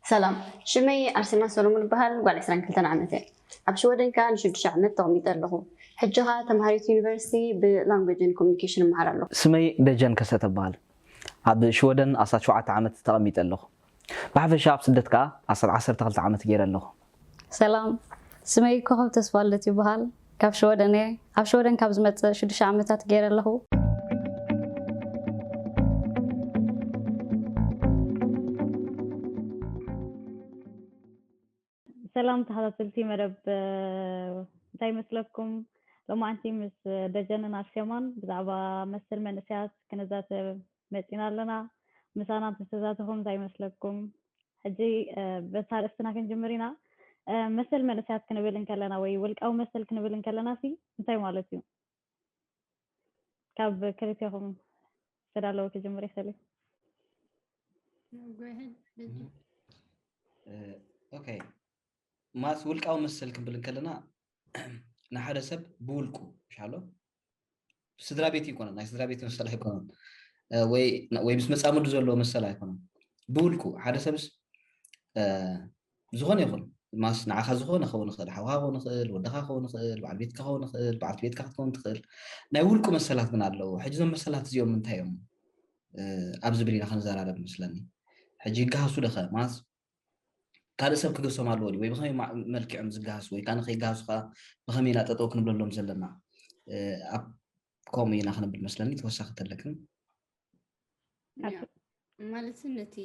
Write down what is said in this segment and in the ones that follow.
ሰላም፣ ሽመይ ኣርሴማ ሰሎሞን እበሃል፣ ጓል ዕስራን ክልተን ዓመት እየ። ኣብ ሽወደን ከኣ ንሽዱሽተ ዓመት ተቐሚጠ ኣለኹ። ሕጂ ኸኣ ተምሃሪት ዩኒቨርሲቲ ብላንጉጅን ኮሚኒኬሽን እመሃር ኣለኹ። ስመይ ደጀን ከሰተ እበሃል። ኣብ ሽወደን ኣስታት ሸውዓተ ዓመት ተቐሚጠ ኣለኹ። ብሓፈሻ ኣብ ስደት ከኣ ኣስታት ዓሰርተ ክልተ ዓመት ገይረ ኣለኹ። ሰላም፣ ስመይ ኮኸብ ተስፋ ልደት ይበሃል። ካብ ሽወደን እየ። ኣብ ሽወደን ካብ ዝመጽእ ሽዱሽተ ዓመታት ገይረ ኣለኹ። ሰላም ተኸታተልቲ መደብ፣ እ፣ እንታይ ይመስለኩም? ሎማዓንቲ ምስ ደጀንን ኣርሴማን ብዛዕባ መሰል መንእሰያት ክንዛተብ መጺና ኣለና። ምሳና እንተተዛተኹም እንታይ ይመስለኩም? ሕጂ፣ እ፣ በታ ርእስትና ክንጅምር ኢና። እ፣ መሰል መንእሰያት ክንብል እንከለና ወይ ውልቃዊ መሰል ክንብል እንከለና ሲ እንታይ ማለት እዩ? ካብ ክልቴኹም ዝተዳለወ ክጅምር ይኽእል እዩ። Go ahead, ደጀን። ኦኬ፣ ማስ ውልቃዊ መሰል ክንብል እንከለና ንሓደ ሰብ ብውልቁ ሻሎ ስድራ ቤት ይኮነን፣ ናይ ስድራ ቤት መሰል ኣይኮነን፣ እ፣ ወይ ወይ ምስ መጻምዱ ዘለዎ መሰል ኣይኮነን። ብውልቁ ሓደ ሰብስ፣ እ፣ ዝኾነ ይኹን ማስ ንዓኻ ዝኾነ ክኸውን ይኽእል፣ ሓውኻ ክኸውን ይኽእል፣ ወድኻ ክኸውን ይኽእል፣ በዓል ቤትካ ክኸውን ይኽእል፣ በዓልቲ ቤትካ ክትከውን ትኽእል። ናይ ውልቁ መሰላት ግን ኣለዎ። ሕጂ እዞም መሰላት እዚኦም እንታይ እዮም፣ እ፣ ኣብ ዝብል ኢና ክንዘራረብ መስለኒ። ሕጂ ይገሃሱ ደኸ ማስ ካልእ ሰብ ክገሶም ኣለዎ ድዩ? ወይ ብኸመይ ማ-፣ መልክዖም ዝገሃሱ ወይ ከዓ ንኸይገሃሱ ከዓ ብኸመይ ኢና ጠጠው ክንብለሎም ዘለና? እ፣ ኣብ ከምኡ ኢና ክንብል መስለኒ። ተወሳኺ ተለክን? ያ፣ ማለት ነቲ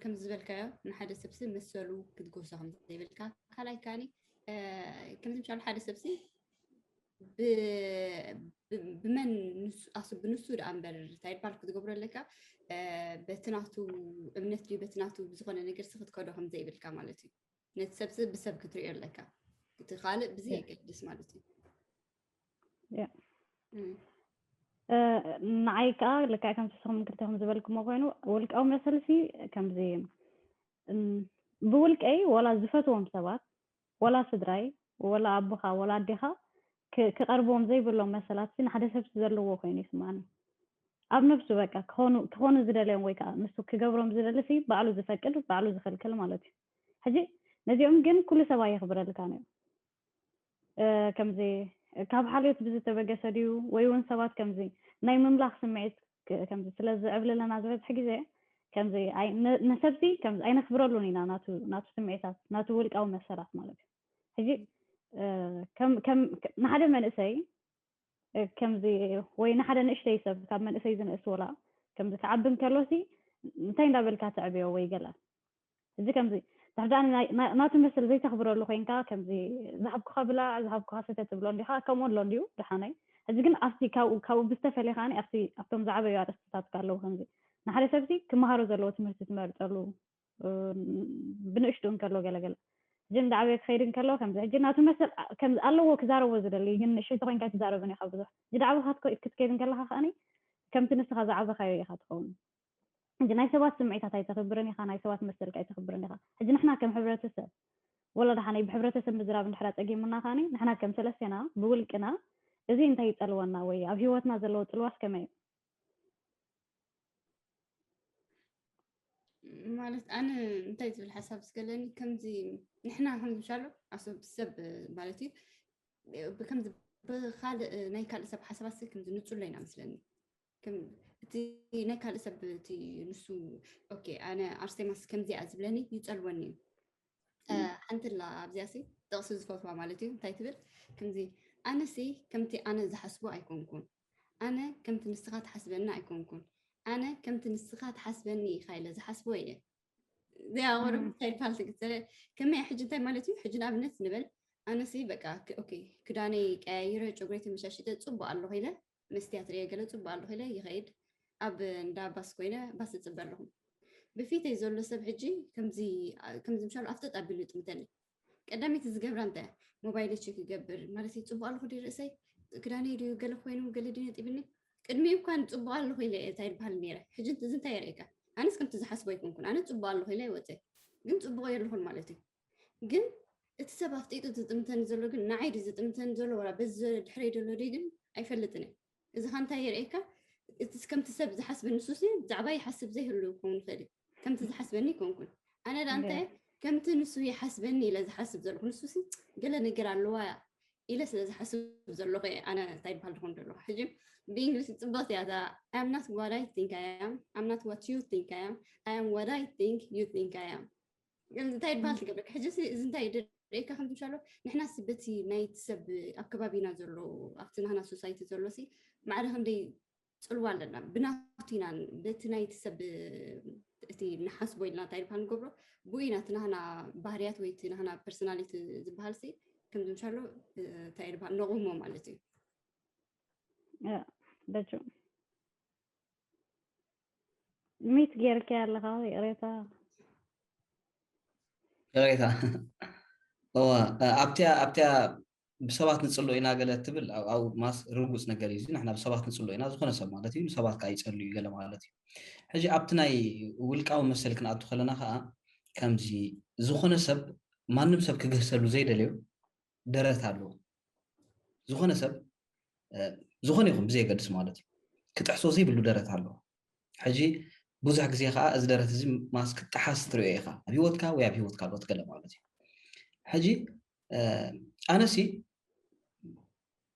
ከም ዝበልካዮ ንሓደ ሰብሲ መሰሉ ክትገሶ ከም ዘይብልካ፣ ካልኣይ ከኣኒ፣ እ፣ ከምዚ ምሻሉ ሓደ ሰብሲ ብ-፣ ብ-፣ ብመን ንሱ፣ ኣሱ ብንሱ ደኣ እምበር እንታይ ይባል ክትገብሮ ኣለካ፣ እ፣ በቲ ናቱ እምነት ድዩ በቲ ናቱ ብዝኾነ ነገር ሲ ክትከዶ ከም ዘይብልካ ማለት እዩ። ነቲ ሰብሲ ብሰብ ክትሪኦ ኣለካ። እቲ ካልእ ብዘይ የገድስ ማለት እዩ። ያ። እም። እ፣ ንዓይ ከዓ ልክዕ ከምቲ ንስኹም ክልተኹም ዝበልኩሞ ኮይኑ ውልቃዊ መሰልሲ ከምዚ እም፣ ብውልቀይ ወላ ዝፈትዎም ሰባት ወላ ስድራይ ወላ ኣቦኻ ወላ ኣዴኻ ክ-፣ ክቐርብዎም ዘይብሎም መሰላት ሲ ንሓደ ሰብሲ ዘለዎ ኮይኑ ይስማዓኒ። ኣብ ነብሱ በቃ ክኾኑ፣ ክኾኑ ዝደለዮም ወይ ከዓ ንሱ ክገብሮም ዝደሊ ሲ ባዕሉ ዝፈቅድ ባዕሉ ዝኽልክል ማለት እዩ። ሕጂ ነዚኦም ግን ኩሉ ሰብ ኣየኽብረልካን እዩ። እ፣ ከምዚ ካብ ሓልዮት ብዝተበገሰ ድዩ ወይ እውን ሰባት ከምዚ ናይ ምምላኽ ስምዒት ክ-፣ ከምዚ ስለ ዝዕብልለና ዝበዝሕ ግዜ ከምዚ ኣይ-፣ ን-፣ ንሰብሲ ከምዚ ኣይነኽብረሉን ኢና ናቱ፣ ናቱ ስምዒታት ናቱ ውልቃዊ መሰላት ማለት እዩ። ሕጂ እ፣ ከም፣ ከም ንሓደ መንእሰይ እ፣ ከምዚ ወይ ንሓደ ንእሽተይ ሰብ ካብ መንእሰይ ዝንእስ ወላ ከምዚ ክዓቢ እንከሎ ሲ እንታይ እንዳበልካ ተዕብዮ ወይ ገለ እዚ ከምዚ ድሕዳን ናይ-፣ ና-፣ ናቱ መሰል ዘይተኽብረሉ ኮይንካ ከምዚ ዝሃብኩኻ ብላዕ ዝሃብኩኻ ስተ ትብሎ እንዲኻ ከምኡ ኣሎ እንዲዩ ድሓነይ ሕዚ ግን ኣብቲ ካብኡ ካብኡ ብዝተፈለየ ከዓኒ ኣብቲ ኣብቶም ዝዓበዩ ኣርእስትታት ኣለዉ ከምዚ ንሓደ ሰብሲ ክመሃሮ ዘለዎ ትምህርቲ ትመርጠሉ እ፣ ብንእሽቱ እንከሎ ገለገለ ሕጂ እንዳዓበየ ክኸይድ እንከሎ ከምዚ ሕጂ ናቱ መሰል ከምዚ ኣለዎ ክዛረቦ ዝደሊ ግን ንእሽተይ ተኮይንካ ኣይትዛረብን ኢኻ ብዙሕ ሕጂ ዳዕበኻ ክትከይድ እንከለኻ ከዓኒ ከምቲ ንስኻ ዝዓበኻዮ ኢኻ ትኸውን ሕጂ ናይ ሰባት ስምዒታት ኣይተኽብርን ኢኻ ናይ ሰባት መሰልካ ኣይተኽብርን ኢኻ ሕጂ ንሕና ከም ሕብረተሰብ ወላ ደሓነይ ብሕብረተሰብ ምዝራብ እንድሕር ኣጸጊሙና ከዓኒ ንሕና ከም ሰለስቴና ብውልቅና እዚ እንታይ ይጸልወና ወይ ኣብ ህይወትና ዘለዎ ጽልዋስ ከመይ እዩ ማለት ኣነ እንታይ ዝብል ሓሳብ ዝገለኒ ከምዚ ንሕና ከም ዝሻሎ ኣሰብ ሰብ ማለት እዩ ብከምዚ ብካልእ ናይ ካልእ ሰብ ሓሳባት ሲ ከምዚ ንጹሎ ኢና መስለኒ ከም እቲ ናይ ካልእ ሰብ እቲ ንሱ ኦኬ ኣነ ኣርሴማስ ከምዚኣ ዝብለኒ ይጸልወኒ እዩ ሓንቲ ላ ኣብዚኣ ሲ ጥቕሲ ዝፈትዋ ማለት እዩ እንታይ ትብል ከምዚ ኣነሲ ከምቲ ኣነ ዝሓስቦ ኣይኮንኩን ኣነ ከምቲ ንስኻ ትሓስበኒ ኣይኮንኩን ኣነ ከምቲ ንስኻ ትሓስበኒ ኢኻ ኢለ ዝሓስቦ እየ እዚኣ ወረ እንታይ ይበሃል ትግዝረ ከመይ ሕጂ እንታይ ማለት እዩ ሕጂ ንኣብነት ንበል ኣነሲ በቃ ኦኬ ክዳነይ ቀያይረ ጨጉረይ ተመሻሽጠ ፅቡቅ ኣለኹ ኢለ መስትያት ርየ ገለ ፅቡቅ ኣለኹ ኢለ ይኸይድ ኣብ እንዳ ባስ ኮይነ ባስ እፅበ ኣለኹ ብፊተይ ዘሎ ሰብ ሕጂ ከምዚ ከምዚ ምሻሉ ኣፍጠጥ ኣቢሉ ይጥምተኒ ቀዳመይቲ ዝገብራ እንታይ ሞባይለ ቸክ ይገብር ማለት እዩ ፅቡቅ ኣለኹ ድዩ ርእሰይ ክዳነይ ድዩ ገለ ኮይኑ ገለ ድዩ ነጢብኒ ቅድሚኡ እኳ ንፅቡቅ ኣለኹ ኢለ እንታይ ይበሃል ነይረ ሕጂ እዚ እንታይ የርእየካ ኣነስ ከምቲ ዝሓስቦ ኣይኮንኩን ኣነ ፅቡቅ ኣለኹ ኢለ ይወፀ ግን ፅቡቅ የለኹን ማለት እዩ ግን እቲ ሰብ ኣፍጢጡ ዝጥምተኒ ዘሎ ግን ንዓይ ድዩ ዝጥምተኒ ዘሎ ወላ በዚ ድሕረይ ዘሎ ድዩ ግን ኣይፈልጥን እየ እዚ ኸ እንታይ የርእየካ እቲ ከምቲ ሰብ ዝሓስበኒ ንሱሲ ብዛዕባ ይሓስብ ዘይህሉ ክኸውን ይኽእል እዩ ከምቲ ዝሓስበኒ ይኮንኩን ኣነ ዳ እንታይ ከምቲ ንሱ ይሓስበኒ ኢለ ዝሓስብ ዘለኹ፣ ንሱ ሲ ገለ ነገር ኣለዋ ኢለ ስለ ዝሓስብ ዘለኹ እየ ኣነ እንታይ ይበሃል ዝኾን ዘለኹ። ሕጂ ብእንግሊዝ ጽብቕቲ እያ እታ፣ I am not what I think I am, I'm not what you think I am, I am what I think you think I am። እንታይ ይበሃል ትገብረካ። ሕጂ ሲ እዚ እንታይ ደርእካ ከም ትምሻሎ፣ ንሕና ሲ በቲ ናይቲ ሰብ ኣብ ከባቢና ዘሎ፣ ኣብቲ ናህና ሶሳይቲ ዘሎ ሲ ማዕረ ክንደይ ጽልዋ ኣለና። ብናቱ ኢና፣ በቲ ናይቲ ሰብ፣ እቲ ንሓስቦ ኢልና እንታይ ኢልካ ንገብሮ፣ ብኡ ኢና እቲ ናህና ባህርያት ወይ እቲ ናህና ፐርሶናሊቲ ዝበሃል ሲ ከም ዝምሻሎ እንታይ ኢልካ ነቑሞ ማለት እዩ። በቹ ሚት ጌርካ ኣለኻ፣ ይቕሬታ። ይቕሬታ። እዋ ኣብቲያ ኣብቲያ ብሰባት ንጽሎ ኢና ገለ ትብል፣ ኣብ ማስ ርጉጽ ነገር እዩ። ንሕና ብሰባት ንጽሎ ኢና፣ ዝኾነ ሰብ ማለት እዩ፣ ንሰባት ከዓ ይጸሉ እዩ ገለ ማለት እዩ። ሕጂ ኣብቲ ናይ ውልቃዊ መሰል ክንኣቱ ከለና ከዓ ከምዚ ዝኾነ ሰብ ማንም ሰብ ክግህሰሉ ዘይደልዮ ደረት ኣለዎ። ዝኾነ ሰብ ዝኾነ ይኹን ብዘየገድስ ማለት እዩ ክጥሕሶ ዘይብሉ ደረት ኣለዎ። ሕጂ ብዙሕ ግዜ ከዓ እዚ ደረት እዚ ማስ ክጠሓስ ትሪኦ ኢኻ ኣብ ህይወትካ ወይ ኣብ ህይወት ካልኦት ገለ ማለት እዩ። ሕጂ ኣነሲ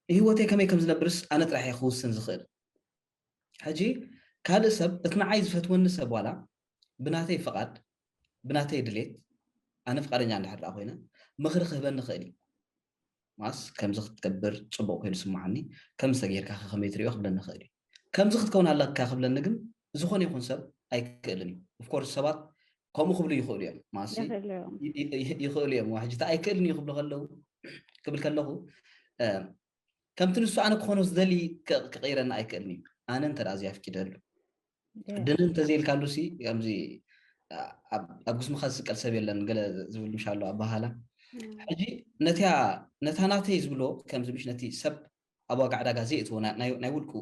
ህይወተይ ከመይ ከም ዝነብርስ ኣነ ጥራሕ እየ ክውስን ዝኽእል። ሕጂ ካልእ ሰብ እቲ ንዓይ ዝፈትወኒ ሰብ ዋላ ብናተይ ፍቓድ ብናተይ ድሌት ኣነ ፍቓደኛ እንድሕር ደኣ ኮይነ ምኽሪ ክህበኒ ይኽእል እዩ። ማስ ከምዚ ክትገብር ጽቡቕ ኮይኑ ስምዓኒ፣ ከምዚ ተጌርካ ከ ከመይ ትሪኦ ክብለኒ ይኽእል እዩ። ከምዚ ክትከውን ኣለካ ክብለኒ ግን ዝኾነ ይኹን ሰብ ኣይክእልን እዩ። ኦፍኮርስ ሰባት ከምኡ ክብሉ ይኽእሉ እዮም፣ ማሲ ይኽእሉ እዮም። ይ- ይ- ይኽእሉ እዮም። ሕጂ እቲ ኣይክእልን እዩ ክብሉ ከለዉ ክብል ከለኹ እ፣ ከምቲ ንሱ ኣነ ክኾኖ ዝደሊ ክ- ክቕይረኒ ኣይክእልን እዩ። ኣነ እንተ ደኣ ዘይኣፍቂደሉ ድንን እንተዘይልካሉ ሲ ከምዚ ኣብ ኣብ ጉስምኻ ዝስቀል ሰብ የለን ገለ ዝብል ምሽ ኣሎ ኣባሃላ። ሕጂ ነቲያ ነታ ናተይ ዝብሎ ከምዚ ምሽ ነቲ ሰብ ኣብ ዋጋ ዕዳጋ ዘየእትዎ ናይ ውልቁ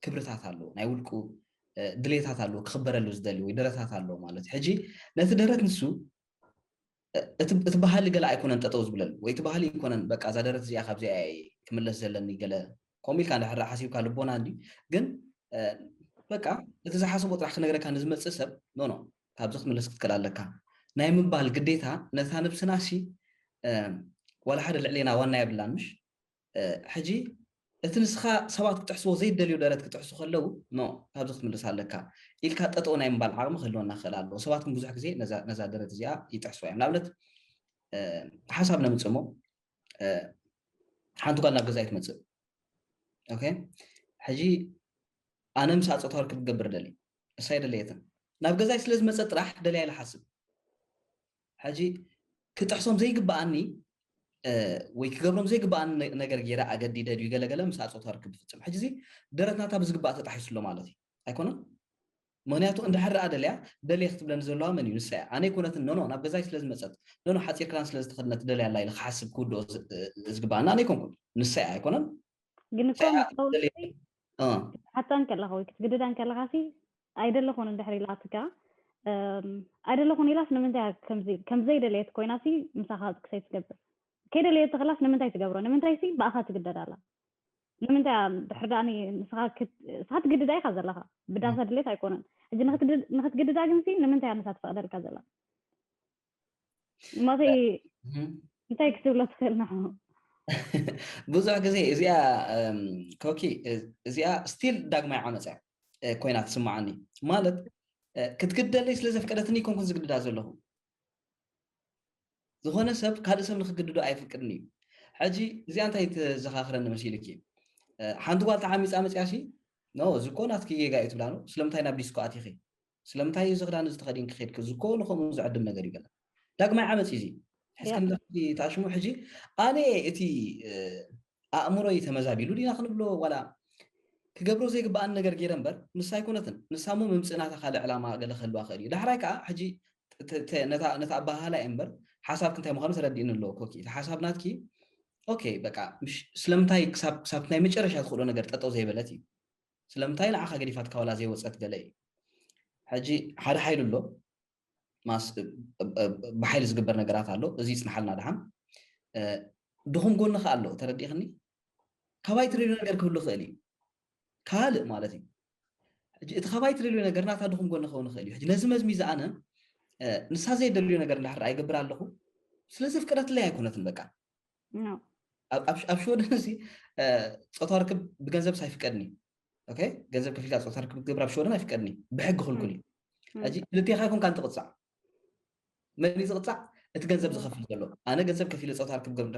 ክብርታት ኣለዎ፣ ናይ ውልቁ ድሌታት ኣለዎ፣ ክኽበረሉ ዝደሊ ወይ ደረታት ኣለዎ ማለት እዩ። ሕጂ ነቲ ደረት ንሱ እቲ ባህሊ ገለ ኣይኮነን ጠጠው ዝብለሉ ወይ እቲ ባህሊ ኣይኮነን በቃ እዛ ደረት እዚኣ ካብዚኣ ክምለስ ዘለኒ ገለ ከምኡ ኢልካ እንድሕር ሓሲብካ ልቦና እንዲ ግን በቃ እቲ ዝሓሰቦ ጥራሕ ክነግረካ ንዝመፅእ ሰብ ኖ ኖ ካብዚ ክትምለስ ክትክእል ኣለካ ናይ ምባል ግዴታ ነታ ነብስና ሲ ዋላ ሓደ ልዕሌና ዋና የብላን ምሽ ሕጂ እቲ ንስኻ ሰባት ክጥሕስዎ ዘይደልዩ ደረት ክጥሕሱ ከለዉ ኖ ካብዚ ክትምልስ ኣለካ ኢልካ ጠጠው ናይ ምባል ዓቕሚ ክህልወና ክኽእል ኣለዎ። ሰባት ግን ብዙሕ ግዜ ነዛ ደረት እዚኣ ይጥሕስዋ እዮም። ንኣብነት ሓሳብ ነምፅእ እሞ ሓንቲ ጓል ናብ ገዛይ ትመፅእ። ኦኬ ሕጂ ኣነ ምስ ኣፀቷር ክትገብር ደሊ እሳይ ደለየትን ናብ ገዛይ ስለ ዝመፀ ጥራሕ ደልያ ኢለ ሓስብ። ሕጂ ክጥሕሶም ዘይግበኣኒ ወይ ክገብሮም ዘይግበኣኒ ነገር ገይረ ኣገዲደ ድዩ ገለገለ ምስ ኣፀቷር ክብፍፅም ሕጂ እዚ ደረት ናታ ብዝግባእ ተጣሒሱ ኣሎ ማለት እዩ ኣይኮነን? ምክንያቱ እንድሕር ደኣ ደልያ ደልየ ክትብለኒ ዘለዋ መን እዩ ንሳ እያ ኣነ ኣይኮነትን ኖኖ ናብ ገዛይ ስለ ዝመፀት ኖኖ ሓፂር ክዳን ስለ ዝተኸድነት ደልያ ኣላ ኢለ ክሓስብ ክውድኦ ዝግበኣኒ ኣነ ኣይኮንኩን ንሳ እያ ኣይኮነን? ግን እኮ ክትሓታን ከለኻ ወይ ክትግድዳን ከለኻ ሲ ኣይደለኹን እንድሕር ኢላትካ ኣይደለኹን ኢላስ ንምንታይ ከምዘይደለየት ኮይና ሲ ምሳኻ ክሰይ ትገብር ከይደለየት ተኽላስ ንምንታይ ትገብሮ ንምንታይ ሲ ብኣኻ ትግደድ ኣላ ንምንታይ ድሕር ዳኣ ንስኻ ትግድዳ ኢኻ ዘለኻ ብዳሳ ድሌት ኣይኮነን ሕጂ ንክትግድዳ ግን ሲ ንምንታይ ንሳ ትፈቕደልካ ዘላ ሞተይ እንታይ ክትብሎ ትኽእል ንዑ ብዙሕ ግዜ እዚኣ ኮኪ እዚኣ ስቲል ዳግማይ ዓመፅ ኮይና ትስምዓኒ ማለት ክትግደለይ ስለ ዘፍቀደትኒ ይኮንኩን ዝግድዳ ዘለኹ ዝኾነ ሰብ ካልእ ሰብ ንክግድዶ ኣይፍቅድን እዩ ሕጂ እዚኣ እንታይ ተዘኻኽረኒ መሲልኪ ሓንቲ ጓል ተዓሚፃ መፅያ ሲ ኖ እዚ እኮ ናትኪ ጌጋ እዩ ትብላ ነው ስለምንታይ ናብ ዲስኮ ኣቲኺ ስለምንታይ እዚ ክዳን እዚ ተኸዲንኪ ኬድኪ እዚ እኮ ንኸምኡ ዝዕድም ነገር እዩ ገለ ዳግማይ ዓመፅ እዩ እዚ ሕስክን ተኣሽሙ ሕጂ ኣነ እቲ ኣእምሮ እዩ ተመዛቢሉ ዲና ክንብሎ ዋላ ክገብሮ ዘይግበኣን ነገር ገይረ እምበር ንሳ ኣይኮነትን ንሳ ሞ ምምፅእ ናታ ካልእ ዕላማ ገለ ክህልዋ ክእል እዩ ዳሕራይ ከዓ ሕጂ ነታ ኣባሃላ እየ እምበር ሓሳብኪ እንታይ ምዃኑ ተረዲእኒ ኣለዎ ኮኪ እቲ ሓሳብ ናትኪ ኦኬ በቃ ስለምንታይ ክሳብ ናይ መጨረሻ ትኽእሎ ነገር ጠጠው ዘይበለት እዩ ስለምንታይ ንዓኻ ገዲፋትካ ዋላ ዘይወፀት ገለ እዩ ሕጂ ሓደ ሓይሉ ኣሎ ማስ ብሓይሊ ዝግበር ነገራት ኣሎ እዚ ይፅንሓልና ድሓን ድኹም ጎኒ ከዓ ኣሎ ተረዲእክኒ ካባይ ትደልዮ ነገር ክህሉ ይኽእል እዩ ካልእ ማለት እዩ እቲ ካባይ ትደልዮ ነገር ናታ ድኹም ጎኒ ክኸውን ይኽእል እዩ ነዚ መዝሚዚ ኣነ ንሳ ዘይደልዮ ነገር እንድሕር ኣይገብር ኣለኹ፣ ስለዚ ፍቀደትለይ ኣይኮነትን። በቃ ኣብ ሽወደን እዚ ፆታ ርክብ ብገንዘብ ሳይፍቀድኒ፣ ገንዘብ ከፊልካ ፆታ ርክብ ክትገብር ኣብ ሽወደን ኣይፍቀድኒ፣ ብሕጊ ክልኩል እዩ። ሕጂ ክልቴኻ ይኮንካ እንትቕፃዕ፣ መን እዩ ዝቕፃዕ? እቲ ገንዘብ ዝኸፍል ዘሎ። ኣነ ገንዘብ ከፊለ ፆታ ርክብ ክገብር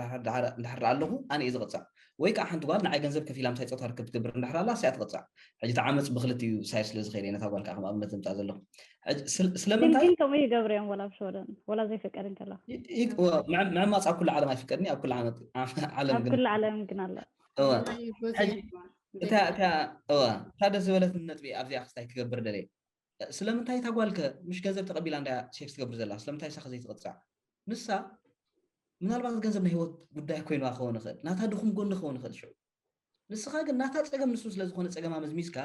እንድሕር ኣለኹ ኣነ እየ ዝቕፃዕ። ወይ ከዓ ሓንቲ ጓል ንዓይ ገንዘብ ከፊላ ምሳይ ፆታ ርክብ ትገብር እንድሕር ኣላ እሳያ ትቕፃዕ። ሕጂ እቲ ዓመፅ ብክልቲኡ ሳይድ ስለ ዝኸይደ ነታ ጓል ከዓ ከም ኣብነት ዘምፃ ዘለኹ። ስለምንታይ ግን ከምኡ ይገብሩ እዮም ወላ ኣብ ሽወደን ወላ ዘይፍቀድ እንከላ ምዕማፅ ኣብ ኩሉ ዓለም ኣይፍቀድኒ ኣብ ኩሉ ዓለም ግን ዓለም ግን ኣሎ። እታ ደስ ዝበለትኒ ነጥቢ ኣብዚኣ ክስታይ ክገብር ደልየ። ስለምንታይ እታ ጓልከ ምሽ ገንዘብ ተቐቢላ እንዳ ሴክስ ትገብር ዘላ ስለምንታይ ሳኸ ዘይትቕፃዕ? ንሳ ምናልባት ገንዘብ ናይ ህይወት ጉዳይ ኮይና ክኸውን ይኽእል፣ ናታ ድኹም ጎኒ ክኸውን ይኽእል። ሽዑ ንስኻ ግን ናታ ፀገም ንሱ ስለዝኾነ ፀገማ መዝሚዝካ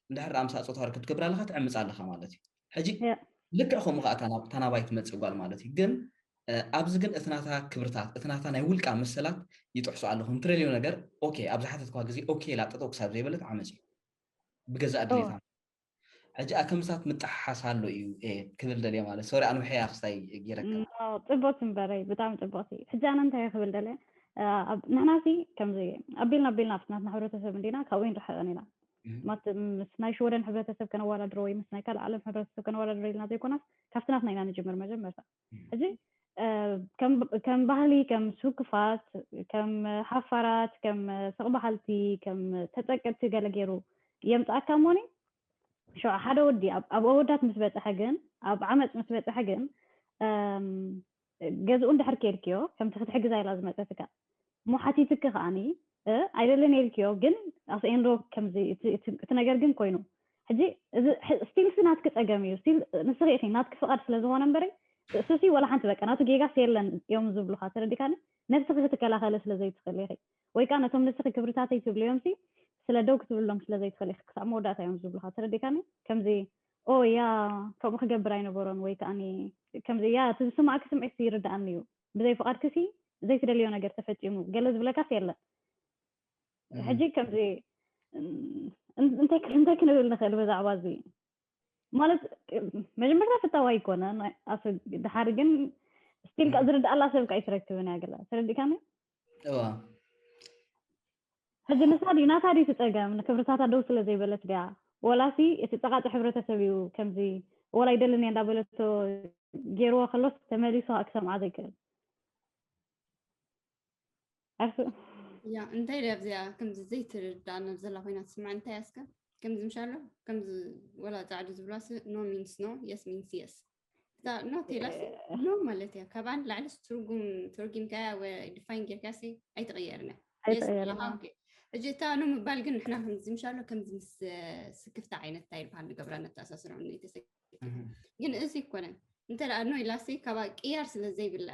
እንድሕር ኣምሳ ፆታ ርክብ ትገብር ኣለኻ ትዕምፅ ኣለኻ ማለት እዩ። ሕጂ ልክዕ ከምኡ ከዓ ታናባይ ትመፅእ ጓል ማለት እዩ። ግን ኣብዚ ግን እቲ ናታ ክብርታት እቲ ናታ ናይ ውልቃ መሰላት ይጥሕሱ ኣለኹ እንትረልዮ ነገር ኦኬ ኣብ ዝሓተትኳ ግዜ ኦኬ ላጠጠው ክሳብ ዘይበለት ዓመፅ እዩ ብገዛእ ድሌታ። ሕጂ ኣከምሳት ምጣሓሓስ ኣሎ እዩ ክብል ደልየ ማለት ሶሪ ኣንውሐያ ክስታይ ገይረካ። ፅቡቅቲ እምበረይ ብጣዕሚ ፅቡቅቲ። ሕጂ ኣነ እንታይ ክብል ደልየ ንሕና ሲ ከምዚ ኣቢልና ኣቢልና ኣብቲ ናትና ሕብረተሰብ እንዲና ካብኡ ይንረሕቀን ኢና። ምስ ናይ ሽወደን ሕብረተሰብ ከነወዳድሮ ወይ ምስ ናይ ካልእ ዓለም ሕብረተሰብ ከነወዳድሮ ኢልና ዘይኮናስ ካብቲ ናትና ኢና ንጅምር መጀመርታ። ሕጂ ከም ባህሊ ከም ስክፋት ከም ሓፋራት ከም ስቕ በሃልቲ ከም ተፀቀጥቲ ገለ ገይሩ የምፅኣካ እሞኒ ሽዑ ሓደ ወዲ ኣብ ኣወዳት ምስ በፅሐ ግን ኣብ ዓመፅ ምስ በፅሐ ግን ገዝኡ እንድሕር ከይድክዮ ከምቲ ክትሕግዛ ኢላ ዝመፀትካ እሞ ሓቲትኪ ከዓኒ ኣይደልን ኢልክዮ ግን ኣስኤንዶ ከምዚ እቲ ነገር ግን ኮይኑ ሕጂ እዚ ስቲልሲ ናትኪ ፀገም እዩ ስቲል ንስኺ ኢኺ ናትኪ ፍቓድ ስለ ዝኾነ እምበሪ እሱሲ ወላ ሓንቲ በቃ ናቱ ጌጋስ የለን እዮም ዝብሉኻ ተረዲካኒ ነብስኺ ክትከላኸሊ ስለ ዘይትኽእል ኢኺ ወይ ከዓ ነቶም ንስኺ ክብርታተይ ትብልዮምሲ ስለ ደው ክትብሎም ስለ ዘይትኽእል ኢኺ ክሳብ መወዳእታ እዮም ዝብሉኻ ተረዲካኒ ከምዚ ኦ ያ ከምኡ ክገብር ኣይነበሮን ወይ ከዓ ከምዚ ያ እቲ ዝስማዕኪ ስምዒት ይርድኣኒ እዩ ብዘይ ፍቓድኪ ሲ ዘይትደልዮ ነገር ተፈፂሙ ገለ ዝብለካስ የለን ሕጂ ከምዚ እንታይ እንታይ ክንብል ንኽእል ብዛዕባ እዚ ማለት መጀመርታ ፍታው ኣይኮነ ድሓር ግን ስቲል ካ ዝርድኣላ ሰብ ካ ኣይትረክብን እያ ገላ ተረዲካኒ እዋ ሕጂ ንሳ ድዩ ናታ ድዩ ትፀገም ንክብርታታ ደው ስለ ዘይበለት ድያ ወላሲ እቲ ፀቃጢ ሕብረተሰብ እዩ ከምዚ ወላ ይደልን እየ እንዳበለቶ ገይርዎ ከሎስ ተመሊሱ ከዓ ክሰምዓ ዘይክእል ኣርሱ ያ እንታይ ድያ ኣብዚኣ ከምዚ ዘይትርዳእ ናብ ዘላ ኮይና ትስምዓ እንታይ ኣስከ ከምዚ ምሻሎ ከምዚ ወላ ፃዕዱ ዝብላስ no means no yes means yes እታ no ቴላስ no ማለት እያ ካብኣ ንላዕሊ ትርጉም ተርጊምካያ ወይ ዲፋይን ጌርካሲ ኣይትቕየርን እያ ሕጂ እታ no ምባል ግን ንሕና ከምዚ ምሻሎ ከምዚ ምስ ስክፍታ ዓይነት እንታይ ይበሃል ንገብራ ነተኣሳስሮ ተሰ ግን እዚ ይኮነን እንተ ደኣ no ኢላሲ ካብኣ ቅያር ስለ ዘይብላ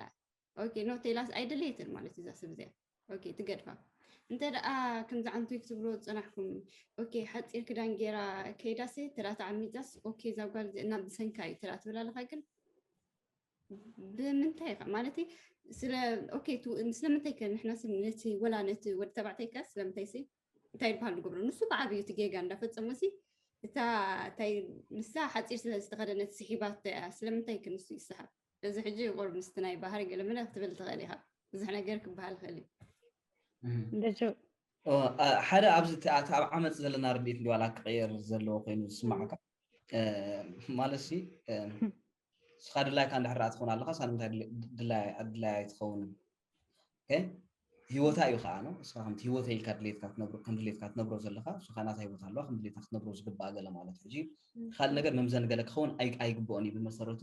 ኦኬ no ቴላስ ኣይደለየትን ማለት እዛ ሰብ እዚኣ ኦኬ ትገድፋ እንተ ደኣ ከምዚ ዓንቱ ክትብሎ ዝጸናሕኩም ኦኬ ሓጺር ክዳን ጌራ ከይዳሲ ተራ ተዓሚጻስ ኦኬ እዛ ጓል እዚኣ ናብ ብሰንካ እዩ ተራ ትብል ኣለኻ ግን ብምንታይ ኢኻ ማለት ስለ ኦኬ ስለምንታይ ከ ንሕና ነቲ ወላ ነቲ ወዲ ተባዕታይ ከ ስለምንታይ ሲ እንታይ ይበሃል ንገብሮ ንሱ ብዓብዩ እቲ ጌጋ እንዳፈጸሙ ሲ እታ እንታይ ንሳ ሓጺር ስለ ዝተኸደነት ስሒባቶ እያ ስለምንታይ ከ ንሱ ይስሓብ እዚ ሕጂ ቁሩብ ምስቲ ናይ ባህሪ ገለ መለ ክትብል ትኽእል ኢኻ። ብዙሕ ነገር ክበሃል ይኽእል እዩ። ልጁ ሓደ ኣብዚ እቲ ኣብ ዓመፅ ዘለና ርድኢት እንዲ ዋላ ክቀየር ዘለዎ ኮይኑ ዝስማዓካ ማለት ሲ ስኻ ድላይካ እንድሕር ትኸውን ኣለኻ ሳ ንምንታይ ድላይ ኣይትኸውንን ህይወታ እዩ ከዓ ነው እስኻ ከምቲ ህይወተ ኢልካ ድሌትካ ትነብሮ ከም ድሌትካ ትነብሮ ዘለኻ እሱ ከዓ ናታ ህይወት ኣለዋ ከም ድሌትካ ክትነብሮ ዝግባኣ ገለ ማለት ሕጂ ካልእ ነገር መምዘኒ ገለ ክኸውን ኣይግብኦን እዩ ብመሰረቱ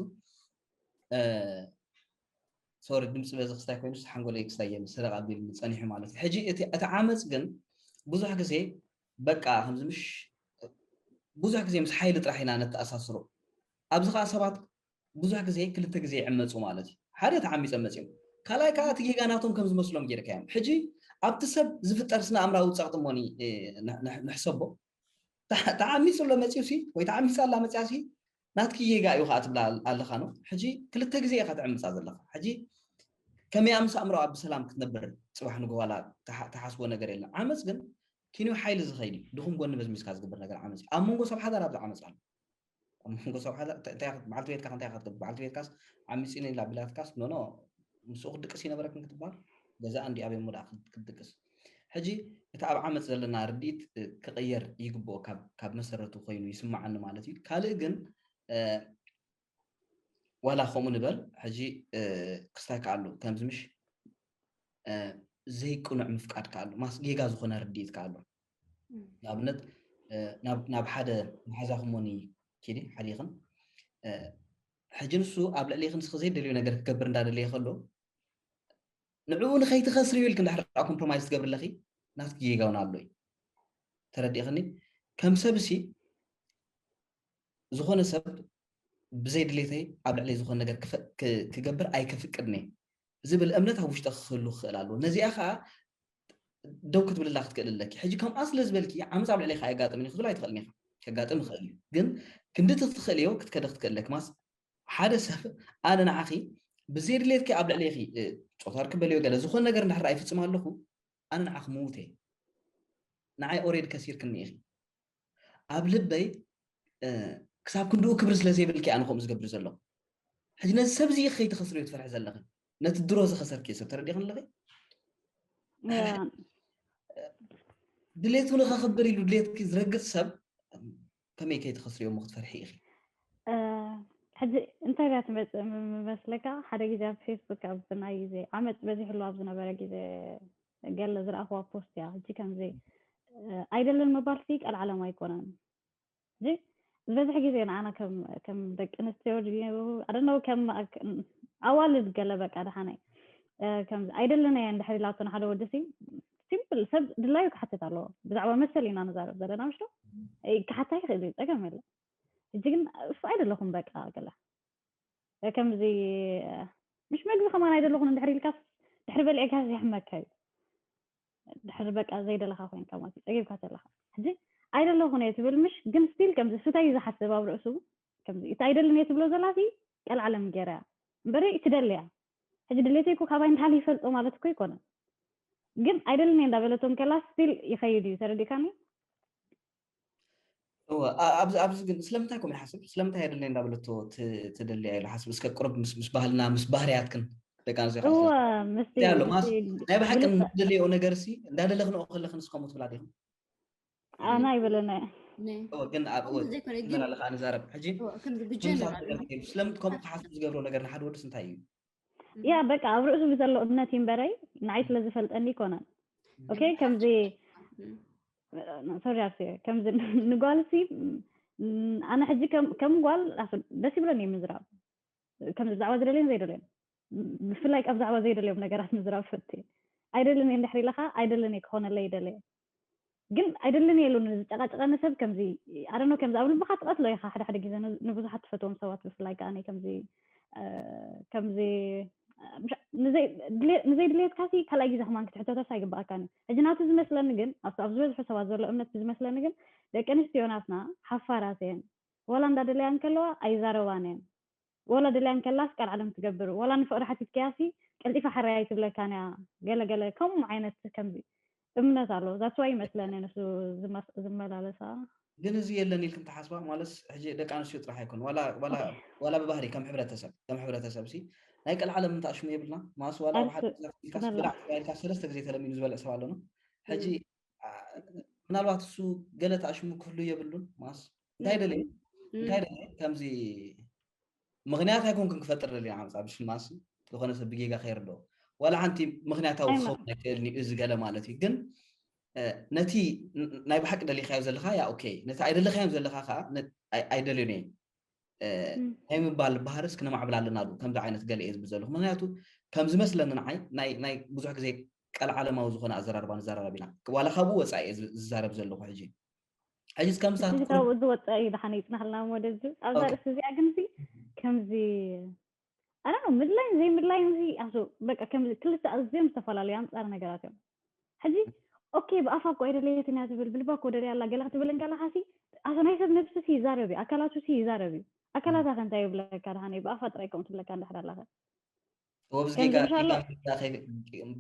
ሶሪ ድምፂ በዚ ክስታይ ኮይኑ ሓንጎለይ ክስታይ የም ሰደቕ ኣቢልኒ ፀኒሑ ማለት እዩ ሕጂ እቲ ዓመፅ ግን ብዙሕ ግዜ በቃ ከምዚ ምሽ ብዙሕ ግዜ ምስ ሓይሊ ጥራሕ ኢና ነተኣሳስሮ ኣብዚ ከዓ ሰባት ብዙሕ ግዜ ክልተ ግዜ ይዕመፁ ማለት እዩ ሓደ ተዓሚፀ መፅኦም ካልኣይ ከዓ እቲ ጌጋ ናቶም ከም ዝመስሎም ጌርካ እዮም ሕጂ ኣብቲ ሰብ ዝፍጠር ስነ ኣእምራዊ ፀቕጢ ሞኒ ንሕሰቦ ተዓሚፁ ኣሎ መፅኡ ሲ ወይ ተዓሚፃ ኣላ መፅያ ሲ ናትኪ ጌጋ እዩ ከዓ ትብላ ኣለኻ ነው ሕጂ ክልተ ግዜ ኢኻ ትዕምፃ ዘለኻ ሕጂ ከመይ ኣምስ ኣእምሮኣ ብሰላም ክትነብር ፅባሕ ንግሆ ዋላ ትሓስቦ ነገር የለን ዓመፅ ግን ኪንዮ ሓይሊ ዝኸይድ እዩ ድኹም ጎኒ መዝሚዝካ ዝግበር ነገር ዓመፅ እዩ ኣብ መንጎ ሰብ ሓዳር ኣብዚ ዓመፅ ኣሎ መንጎ ሰብ ሓዳር እንታይ በዓልቲ ቤትካ እንታይ ክትገብር በዓልቲ ቤትካስ ዓሚፂኒ ኢላ ቢላትካስ ኖኖ ምስኡ ክትድቅስ ይነበረክን ክትበሃል ገዛ እንዲ ኣበይ ሞ ክትድቅስ ሕጂ እቲ ኣብ ዓመፅ ዘለና ርድኢት ክቕየር ይግብኦ ካብ መሰረቱ ኮይኑ ይስማዓኒ ማለት እዩ ካልእ ግን ዋላ ከምኡ ንበል ሕጂ ክስታይ ከኣሉ ከምዚ ምሽ ዘይቅኑዕ ምፍቃድ ከኣሉ ማስ ጌጋ ዝኾነ ርድኢት ከኣሉ ንኣብነት ናብ ሓደ መሓዛኹሞኒ ኪዲ ሓዲኽን ሕጂ ንሱ ኣብ ልዕሊ ክንስኺ ዘይደልዩ ነገር ክገብር እንዳደለየ ከሎ ንዕኡ ንኸይትኸስሪ ኢልክ እንድሕር ኮምፕሮማይዝ ትገብር ኣለኺ ናትክ ጌጋ እውን ኣሎ እዩ ተረዲእኽኒ ከም ሰብ ሲ ዝኾነ ሰብ ብዘይ ድሌተይ ኣብ ልዕሊ ዝኾነ ነገር ክገብር ኣይከፍቅድን እየ ዝብል እምነት ኣብ ውሽጢ ክህሉ ክኽእል ኣለዎ ነዚኣ ከዓ ደው ክትብልላ ክትክእል ኣለኪ ሕጂ ከምኣ ስለ ዝበልኪ ዓመፅ ኣብ ልዕሊ ከዓ የጋጥም ክትብል ኣይትኽእልን ኢኻ ከጋጥም ይኽእል እዩ ግን ክንዲ ትኽእልዮ ክትከደ ክትክእል ኣለኪ ማስ ሓደ ሰብ ኣነ ንዓኺ ብዘይ ድሌትኪ ኣብ ልዕሊ ጾታ ርክብ በልዮ ገለ ዝኾነ ነገር እንድሕር ኣይፍፅም ኣለኹ ኣነ ንዓኺ ምዉት እየ ንዓይ ኦሬድ ከሲርክኒ ኢኺ ኣብ ልበይ ክሳብ ክንድኡ ክብሪ ስለ ዘይብልኪ ኣነ ከምኡ ዝገብር ዘሎ ሕጂ ነዚ ሰብ እዚ ከይትኸስርዮ ትፈርሒ ዘለኺ ነቲ ድሮ ዝኸሰርክዮ ሰብ ተረዲኽን ኣለኺ ድሌቱ ንኸኽብር ኢሉ ድሌትኪ ዝረግፅ ሰብ ከመይ ከይትኸስርዮ እሞ ክትፈርሒ ኢኺ ሕጂ እንታይ እያ ትመፅእ መስለካ ሓደ ግዜ ኣብ ፌስቡክ ኣብ ናይ ግዜ ዓመፅ በዚሕሉ ኣብ ዝነበረ ግዜ ገለ ዝረኣኽዋ ፖስት እያ ሕጂ ከምዚ ኣይደለን ምባል ሲ ቀልዓለም ኣይኮነን እዚ ዝበዝሕ ግዜ ንዓና ከም ደቂ ኣንስትዮ ድዩ ኣደነው ከም ኣዋልድ ገለ በቃ ደሓናይ ከምዚ ኣይደለን እየ እንድሕር ኢላቶ ንሓደ ወዲ ሲ ሲምፕል ሰብ ድላዩ ክሓትት ኣለዎ ብዛዕባ መሰል ኢና ንዛረብ ዘለና ምሽቶ ክሓታ ይኽእል እዩ ፀገም የለ ሕጂ ግን እፍ ኣይደለኹም በቃ ገለ ከምዚ ምሽ መግቢ ከማን ኣይደለኹን እንድሕር ኢልካስ ድሕሪ በሊዕካስ የሕመካ እዩ ድሕሪ በቃ ዘይደለኻ ኮይንካ ማለት እዩ ፀጊብካ ዘለኻ ሕጂ ኣይደለኹን እየ ትብል ምሽ ግን ስቲል ከምዚ ስታይ እዩ ዝሓስብ ኣብ ርእሱ ከምዚ እቲ ኣይደልን እየ ትብሎ ዘላ ሲ ቀልዓለም ገይራ እምበሪ ትደልያ ሕጂ ድሌተይ እኮ ካባይ ንድሓል ይፈልጦ ማለት እኮ ኣይኮነን ግን ኣይደልን እየ እንዳበለቶም ከላ ስቲል ይኸይድ እዩ ተረዲእካኒ እወ ኣብዚ ግን ስለምንታይ ከምኡ ይሓስብ ስለምንታይ ኣይደለይ እንዳበለቶ ትደልያ ኢሉ ሓስብ እስከ ቁርብ ምስ ባህልና ምስ ባህርያትክን ደቂ ኣንስትዮ ናይ ብሓቂ ንደልዮ ነገር ሲ እንዳደለኽንኦ ከለኽን እስከምኡ ትብላ ዲኹም ኣና ይበለና ግን ኣብወላለኻ ንዛረብ ሕጂ ስለምቲ ከምኡ ክሓስብ ዝገብሮ ነገር ንሓደ ወድስ እንታይ እዩ ያ በቃ ኣብ ርእሱ ብዘሎ እምነት ይንበረይ ንዓይ ስለ ዝፈልጠኒ ይኮነን ኦኬ ከምዚ ሶሪ ኣርሲ ከምዚ ንጓልሲ ኣነ ሕጂ ከም ጓል ደስ ይብለኒ ምዝራብ ከምዚ ብዛዕባ ዝደልዮን ዘይደልዮን ብፍላይ ካብ ዛዕባ ዘይደልዮም ነገራት ምዝራብ ፈት ኣይደልን እየ እንድሕር ኢለካ ኣይደልን እየ ክኾነለይ ይደለ ግን ኣይደልን እየ ኢሉ ዝጨቃጨቀኒ ሰብ ከምዚ ኣደኖ ከምዚ ኣብ ልብካ ትቀትሎ ኢካ ሓደ ሓደ ግዜ ንብዙሓት ትፈትዎም ሰባት ብፍላይ ከዓ ከምዚ ከምዚ ንዘይ ድሌትካ ሲ ካልኣይ ግዜ ከማን ክትሕተተስ ኣይግበኣካን እዩ ሕጂ ናቱ ዝመስለኒ ግን ኣብቲ ኣብ ዝበዝሑ ሰባት ዘሎ እምነት ዝመስለኒ ግን ደቂ ኣንስትዮ ናትና ሓፋራት እየን ዋላ እንዳደለያ እንከለዋ ኣይዛረባን እየን ዋላ ደልያ እንከላስ ቀልዓለም ትገብር ዋላ ንፍቅሪ ሓቲትክያሲ ቀልጢፋ ሕራይ ኣይትብለካን እያ ገለገለ ከምኡ ዓይነት ከምዚ እምነት ኣሎ ዛትዋ ይመስለኒ ንሱ ዝመላለሳ ግን እዚ የለን ኢልክን ተሓስባ ማለት ሕጂ ደቂ ኣንስትዮ ጥራሕ ኣይኮን ዋላ ብባህሪ ከም ሕብረተሰብ ከም ሕብረተሰብ ሲ ናይ ቀልዓለም ምንታሽሙ የብልና ማስ ዋላ ብሓደኢልካ ሰለስተ ግዜ ተለሚኑ ዝበልዕ ሰብ ኣለና ሕጂ ምናልባት እሱ ገለ ተኣሽሙ ክህሉ የብሉን ማስ እንታይ ደለ እንታይ ደለ ከምዚ ምክንያት ኣይኮንኩን ክፈጥር ደለ ዓምፃ ብሽማስ ዝኾነ ሰብ ብጌጋ ከይርዶ ዋላ ሓንቲ ምክንያታዊ ክኸውን ኣይክእልን እዩ እዚ ገለ ማለት እዩ ግን ነቲ ናይ ብሓቂ ደሊካዮ ዘለካ ያ ኦኬ ነቲ ኣይደለካዮም ዘለካ ከዓ ኣይደልዩን እየ ናይ ምባል ባህርስ ክነማዕብል ኣለና ሉ ከምዚ ዓይነት ገለ እየ ዝብል ዘለኹ ምክንያቱ ከም ዝመስለኒ ንዓይ ናይ ብዙሕ ግዜ ቀልዓለማዊ ዝኾነ ኣዘራርባ ንዘራረብ ኢና ዋላ ካብኡ ወፃኢ እየ ዝዛረብ ዘለኹ ሕጂ ሕጂ ከምሳ ካብኡ ዝወፀ እዩ ድሓን ይፅናሕልና ወደዚ ኣብዛ ርእሲ እዚኣ ግን ከምዚ ኣነ ምድላይን ዘይምድላይን እዚ ኣሱ በቃ ከምዚ ክልተ ኣዝዮም ዝተፈላለዩ ኣንፃር ነገራት እዮም ሕጂ ኦኬ ብኣፋ እኮ ኣይደለየትን እያ ትብል ብልባ እኮ ደልያ ኣላ ገለ ክትብል እንከለካ ሲ ኣቶ ናይ ሰብ ነብሲ ሲ ይዛረብ እዩ ኣካላቱ ሲ ይዛረብ እዩ ኣካላታ ከ እንታይ ይብለካ ድሓን ብኣፋ ጥራይ ከምኡ ትብለካ እንድሕር ኣለኸ ወብዚ ጌጋ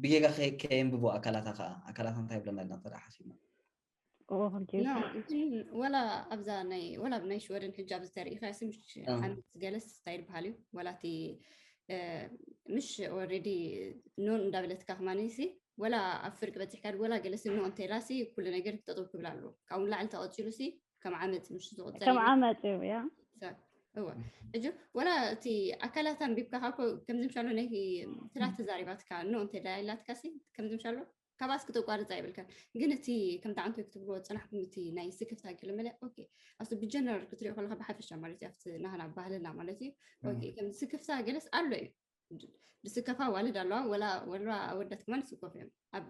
ብጌጋ ከየንብቦ ኣካላታ ከዓ ኣካላታ እንታይ ይብለና ኢልና ተዳ ሓሲብና ኦሆ፣ ጌጋ። No፣ ግን ወላ ኣብዛ ናይ ወላ ኣብ ናይ ሽወደን ሕጂ ኣብዚ ተሪኢኻ ሲ ምሽ ኣዎ። ዓመት ገለስ እንታይ ይበሃል እዩ? ወላ እቲ እ፣ ምሽ ኦልሬዲ ኖን እንዳበለትካ ከማን ሲ ወላ ኣብ ፍርቂ በፂሕካ ወላ ገለሲ ኖ እንተይላ ሲ ኩሉ ነገር ክጠጠው ክብል ኣለዎ። ካብኡ ንላዕሊ ተቐፂሉ ሲ ከም ዓመፅ ምሽ ዝቑፀር ከም እዩ። ዓመፅ እዩ ያ። ሳ- እወ ሕጂ ወላ እቲ ኣካላት ኣንቢብካ ካብ ከምዚ ምሻሎ ናይ ትላ ተዛሪባትካ ኖ እንተ ኢላትካ ሲ ከምዚ ምሻሎ ካባስ ክተቋርፃ ይብልካ። ግን እቲ ከምቲ ዓንኮይ ክትብልዎ ፅናሕኩም እቲ ናይ ስክፍታ ገለ መለ ኦኬ ኣብቲ ብጀነራል ክትሪኦ ከለካ ብሓፈሻ ማለት እዩ ኣብቲ ናህና ባህልና ማለት እዩ ኦኬ ከም ስክፍታ ገለስ ኣሎ እዩ። ብስከፋ ዋልድ ኣለዋ ወላ ወላ ኣወዳት ከማን ስኮፍ እዮም ኣብ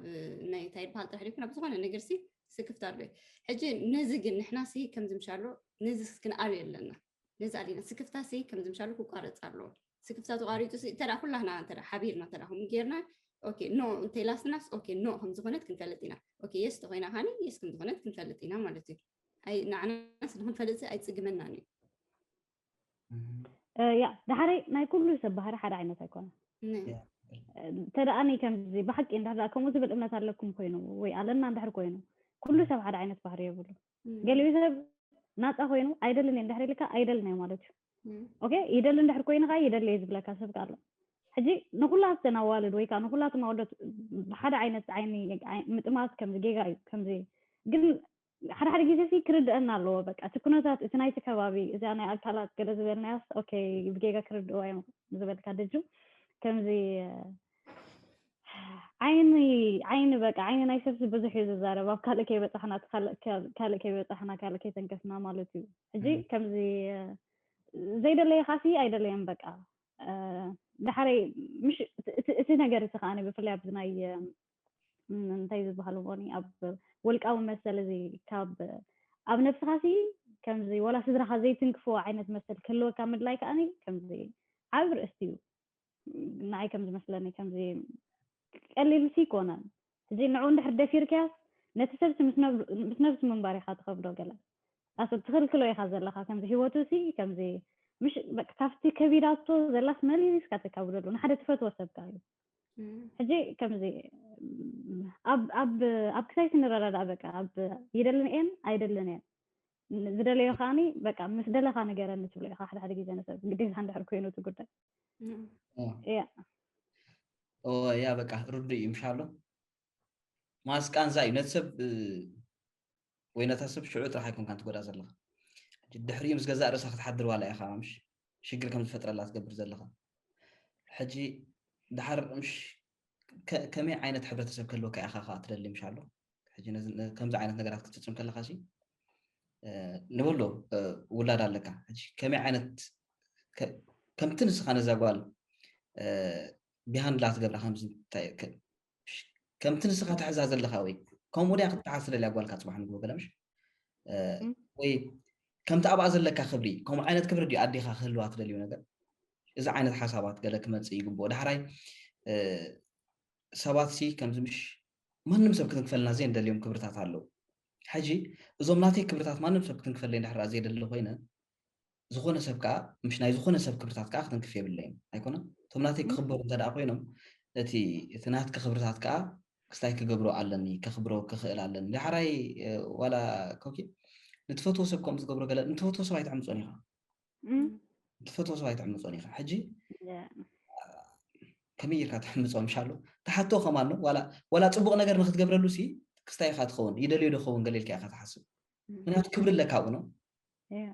ናይ እንታይ ይበሃል ጥራሕ ይኩን ኣብ ዝኾነ ነገር ሲ ስክፍታ ኣሎ እዩ። ሕጂ ነዚ ግን ንሕና ሲ ከምዚ ምሻሎ ነዚ ክንኣልዮ ኣለና። ነዚ ኣሊና ስክፍታ ሲ ከምዚ ምሻሎ ክቋረፅ ኣለዎ። ስክፍታ ተቋሪፁ ሲ እንተ ኩላህና እንተ ሓቢርና እንተ ከምኡ ጌርና ኦኬ ኖ እንተይላስናስ ኦኬ ኖ ከምዝኾነት ክንፈልጥ ኢና። ኦኬ የስ ተኮይና ካኒ የስ ከምዝኾነት ክንፈልጥ ኢና ማለት እዩ። ኣይ ንዓናስ ንክንፈልጥ ሲ ኣይፅግመናን እዩ። እ፣ ያ፣ ዳሕረይ ናይ ኩሉ ሰብ ባህሪ ሓደ ዓይነት ኣይኮነን። ነ- ያ። እንተ ደኣ እኔ ከምዚ ብሓቂ እንድሕር ደኣ ከምኡ ዝብል እምነት ኣለኩም ኮይኑ ወይ ኣለና እንድሕር ኮይኑ ኩሉ ሰብ ሓደ ዓይነት ባህሪ የብሉ። ም- ገሊኡ ሰብ ናፃ ኮይኑ ኣይደልን እየ እንድሕር ኢልካ ኣይደልን እየ ማለት እዩ። ም- ኦኬ ይደሊ እንድሕር ኮይኑ ከዓ ይደሊ እየ ዝብለካ ሰብ ከዓ ኣሎ። ሕጂ ንኩላተን ኣዋልድ ወይ ከዓ ንኩላቶም ኣወዳት ብሓደ ዓይነት ዓይኒ ኣይ- ምጥማት ከምዚ ጌጋ እዩ። ከምዚ ግን ሓደ ሓደ ግዜ ሲ ክርድአና ኣለዎ። በቃ እቲ ኩነታት እቲ ናይቲ ከባቢ እዚኣ ናይ ኣካላት ገለ ዝበልናያስ ኦኬ ብጌጋ ክርድእዋ እዮም ዝበልካ ደጁ ከምዚ ዓይኒ ዓይኒ በቃ ዓይኒ ናይ ሰብሲ ብዙሕ እዩ ዝዛረብ። ኣብ ካልእ ከይበፃሕና እቲ ካልእ ከ- ካልእ ከይበፃሕና ካልእ ከይተንከፍና ማለት እዩ። ሕጂ እም። ከምዚ ዘይደለየካ ሲ ኣይደለየን በቃ እ፣ ዳሕረይ ምሽ እቲ- እቲ- እቲ ነገር እቲ ከዓ ብፍላይ ኣብዚ ናይ እ፣ ም- እንታይ ዝበሃሉ ኾኒ ኣብ ውልቃዊ መሰል እዚ ካብ ኣብ ነብስኻ ሲ ከምዚ ወላ ስድራኻ ዘይትንክፍዎ ዓይነት መሰል ክህልወካ ምድላይ ከዓ ከምዚ ዓብ ርእስቲ እዩ። ንዓይ ከም ዝመስለኒ ከምዚ ቀሊል ሲ ይኮነን። ሕጂ ንዑ እንድሕር ደፊርካያስ ነቲ ሰብሲ ምስ ነብ- ምስ ነብሲ ምንባር ኢኻ ትኸብዶ። ገለ ኣሰብ ትኽልክሎ ኢኻ ዘለኻ ከምዚ ህይወቱ ሲ ከምዚ ምሽ በቃ ካብቲ ከቢዳቶ ዘላስ መሊስካ ተካብደሉ ንሓደ ትፈትዎ ሰብካ እዩ። ም- ሕጂ ከምዚ ኣብ ኣብ ኣብ ክሳይ ስንረዳዳእ በቃ ኣብ ይደልን እየን ኣይደልን እየን ዝደለዮ ከዓኒ በቃ ምስ ደለኻ ንገረኒ ትብሎ ኢኻ። ሓደ ሓደ ግዜ ነሰብ ግዴታ እንድሕር ኮይኑ እቲ ጉዳይ ም- እያ ኦ ያ በቃ ርዱእ እዩ ምሻሎ ማስ ቃንዛ እዩ ነቲ ሰብ እ፣ ወይ ነታ ሰብ ሽዑ ጥራሕ ኣይኮንካን ትጎዳ ዘለኻ ሕጂ ድሕሪኡ ምስ ገዛእ ርእሳ ክትሓድር ዋላ ኢኻ ምሽ ሽግር ከም ዝፈጥረላ ትገብር ዘለኻ ሕጂ ድሓር ምሽ ከ- ከመይ ዓይነት ሕብረተሰብ ክህልወካ ኢኻ ከዓ ትደሊ ምሻሎ ሕጂ ነዚ- ነ- ከምዚ ዓይነት ነገራት ክትፍፅም ከለኻ ሲ እ፣ ንበሎ እ፣ ውላድ ኣለካ ሕጂ ከመይ ዓይነት ከ- ከምቲ ንስኻ ነዛ ጓል እ፣ ቢሃንድላ ትገብራ ከምዚ እንታይ ከ- ከምቲ ንስኻ ትሕዛ ዘለኻ ወይ ከምኡ ድያ ክትሓዝ ትደልያ ጓልካ ፅባሕ ንግሆ ገለ ምሽ እ፣ እም። ወይ ከምቲ ኣብኣ ዘለካ ክብሪ ከምኡ ዓይነት ክብሪ ድዩ ኣዴኻ ክህልዋ ትደልዩ ነገር እዚ ዓይነት ሓሳባት ገለ ክመፅእ ይግብኦ ዳሕራይ እ፣ ሰባት ሲ ከምዚ ምሽ ማንም ሰብ ክትንክፈልና ዘይንደልዮም ክብርታት ኣለዉ ሕጂ እዞም ናተይ ክብርታት ማንም ሰብ ክትንክፈለይ እንድሕር ዘይደሊ ኮይነ ዝኾነ ሰብ ከዓ ምሽ ናይ ዝኾነ ሰብ ክብርታት ከዓ ክትንክፍ የብለይን ኣይኮነ እቶም ናተይ ክኽበሩ እንተ ደኣ ኮይኖም እቲ እቲ ናትኪ ክብርታት ከዓ ክስታይ ክገብሮ ኣለኒ ከኽብሮ ክኽእል ኣለኒ ዳሕራይ እ፣ ዋላ ኮኪ ንትፈትዎ ሰብ ከምኡ ዝገብሮ ገለ ንትፈትዎ ሰብ ኣይትዕምፆን ኢኻ እም፣ ንትፈትዎ ሰብ ኣይትዕምፆን ኢኻ ሕጂ ያ፣ ከመይ ጌርካ ትሕምፆ ምሻሉ ትሓቶ ከማን ነው ዋላ ዋላ ፅቡቅ ነገር ንክትገብረሉ ሲ ክስታይ ኢኻ ትኸውን ይደልዮ ዶ ኸውን ገለ ኢልካ ኢኻ ትሓስብ ምክንያቱ ክብሪ ኣለካ ኣብኡ ነው ያ፣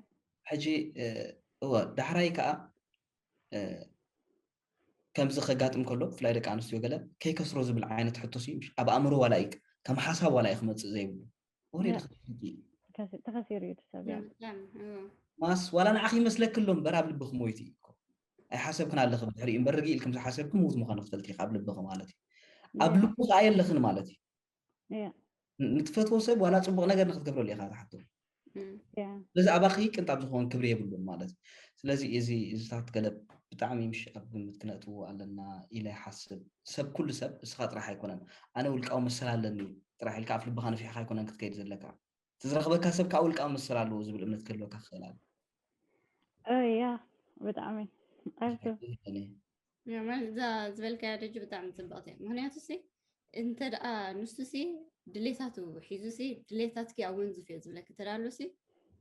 ሕጂ እ፣ እወ ዳሕራይ ከዓ እ፣ ከምዚ ከጋጥም ከሎ ብፍላይ ደቂ ኣንስትዮ ገለ ከይከስሮ ዝብል ዓይነት ሕቶ ሲ ምሽ ኣብ ኣእምሮ ዋላ እዩ ከም ሓሳብ ዋላ እዩ ክመፅእ ዘይብሉ ወሬ ያ። ድኽፍልቲ ተኸሲ- ተኸሲሩ እዩ እቲ ሰብ ያ። ብጣዕሚ፣ እዎ። ማስ ዋላ ንዓኺ ይመስለኪ ኣሎ እምበር ኣብ ልብኺ ሞይቲ እዩ እኮ ኣይሓሰብክን ኣለኺ ብድሕሪኡ እምበር ርግእ ኢልክም ዝሓሰብኪ ምውት ምዃኑ ክትፈልጢ ኢኻ ኣብ ልብኺ ማለት እዩ ኣብ ያ፣ ልቡ ከዓ የለኽን ማለት እዩ ያ፣ ን- ንትፈትዎ ሰብ ዋላ ፅቡቅ ነገር ንክትገብረሉ ኢኻ ትሓቶ እም፣ ያ፣ ስለዚ ኣባኺ ቅንጣብ ዝኸውን ክብሪ የብሉን ማለት እዩ ስለዚ እዚ እዚታት ገለ ብጣዕሚ ምሽ ኣብ ግምት ክነእትዎ ኣለና ኢለ ይሓስብ ሰብ ኩሉ ሰብ እስኻ ጥራሕ ኣይኮነን ኣነ ውልቃዊ መሰል ኣለኒ ጥራሕ ኢልካ ኣፍ ልብኻ ነፊሕካ ኣይኮነን ክትከይድ ዘለካ እቲ ዝረኽበካ ሰብ ከዓ ውልቃዊ መሰል ኣለዎ ዝብል እምነት ክህልወካ ክኽእል ኣሎ እ፣ ያ፣ ብጣዕሚ ኣርቱ ያ፣ ማለት እዛ ዝበልካያ ደጅ ብጣዕሚ ፅብቕቲ እያ ምክንያቱ ሲ እንተ ደኣ ንሱ ሲ ድሌታቱ ሒዙ ሲ ድሌታትኪ ኣወንዝፍዮ ዝብለኪ እንተ ደኣ ኣሎ ሲ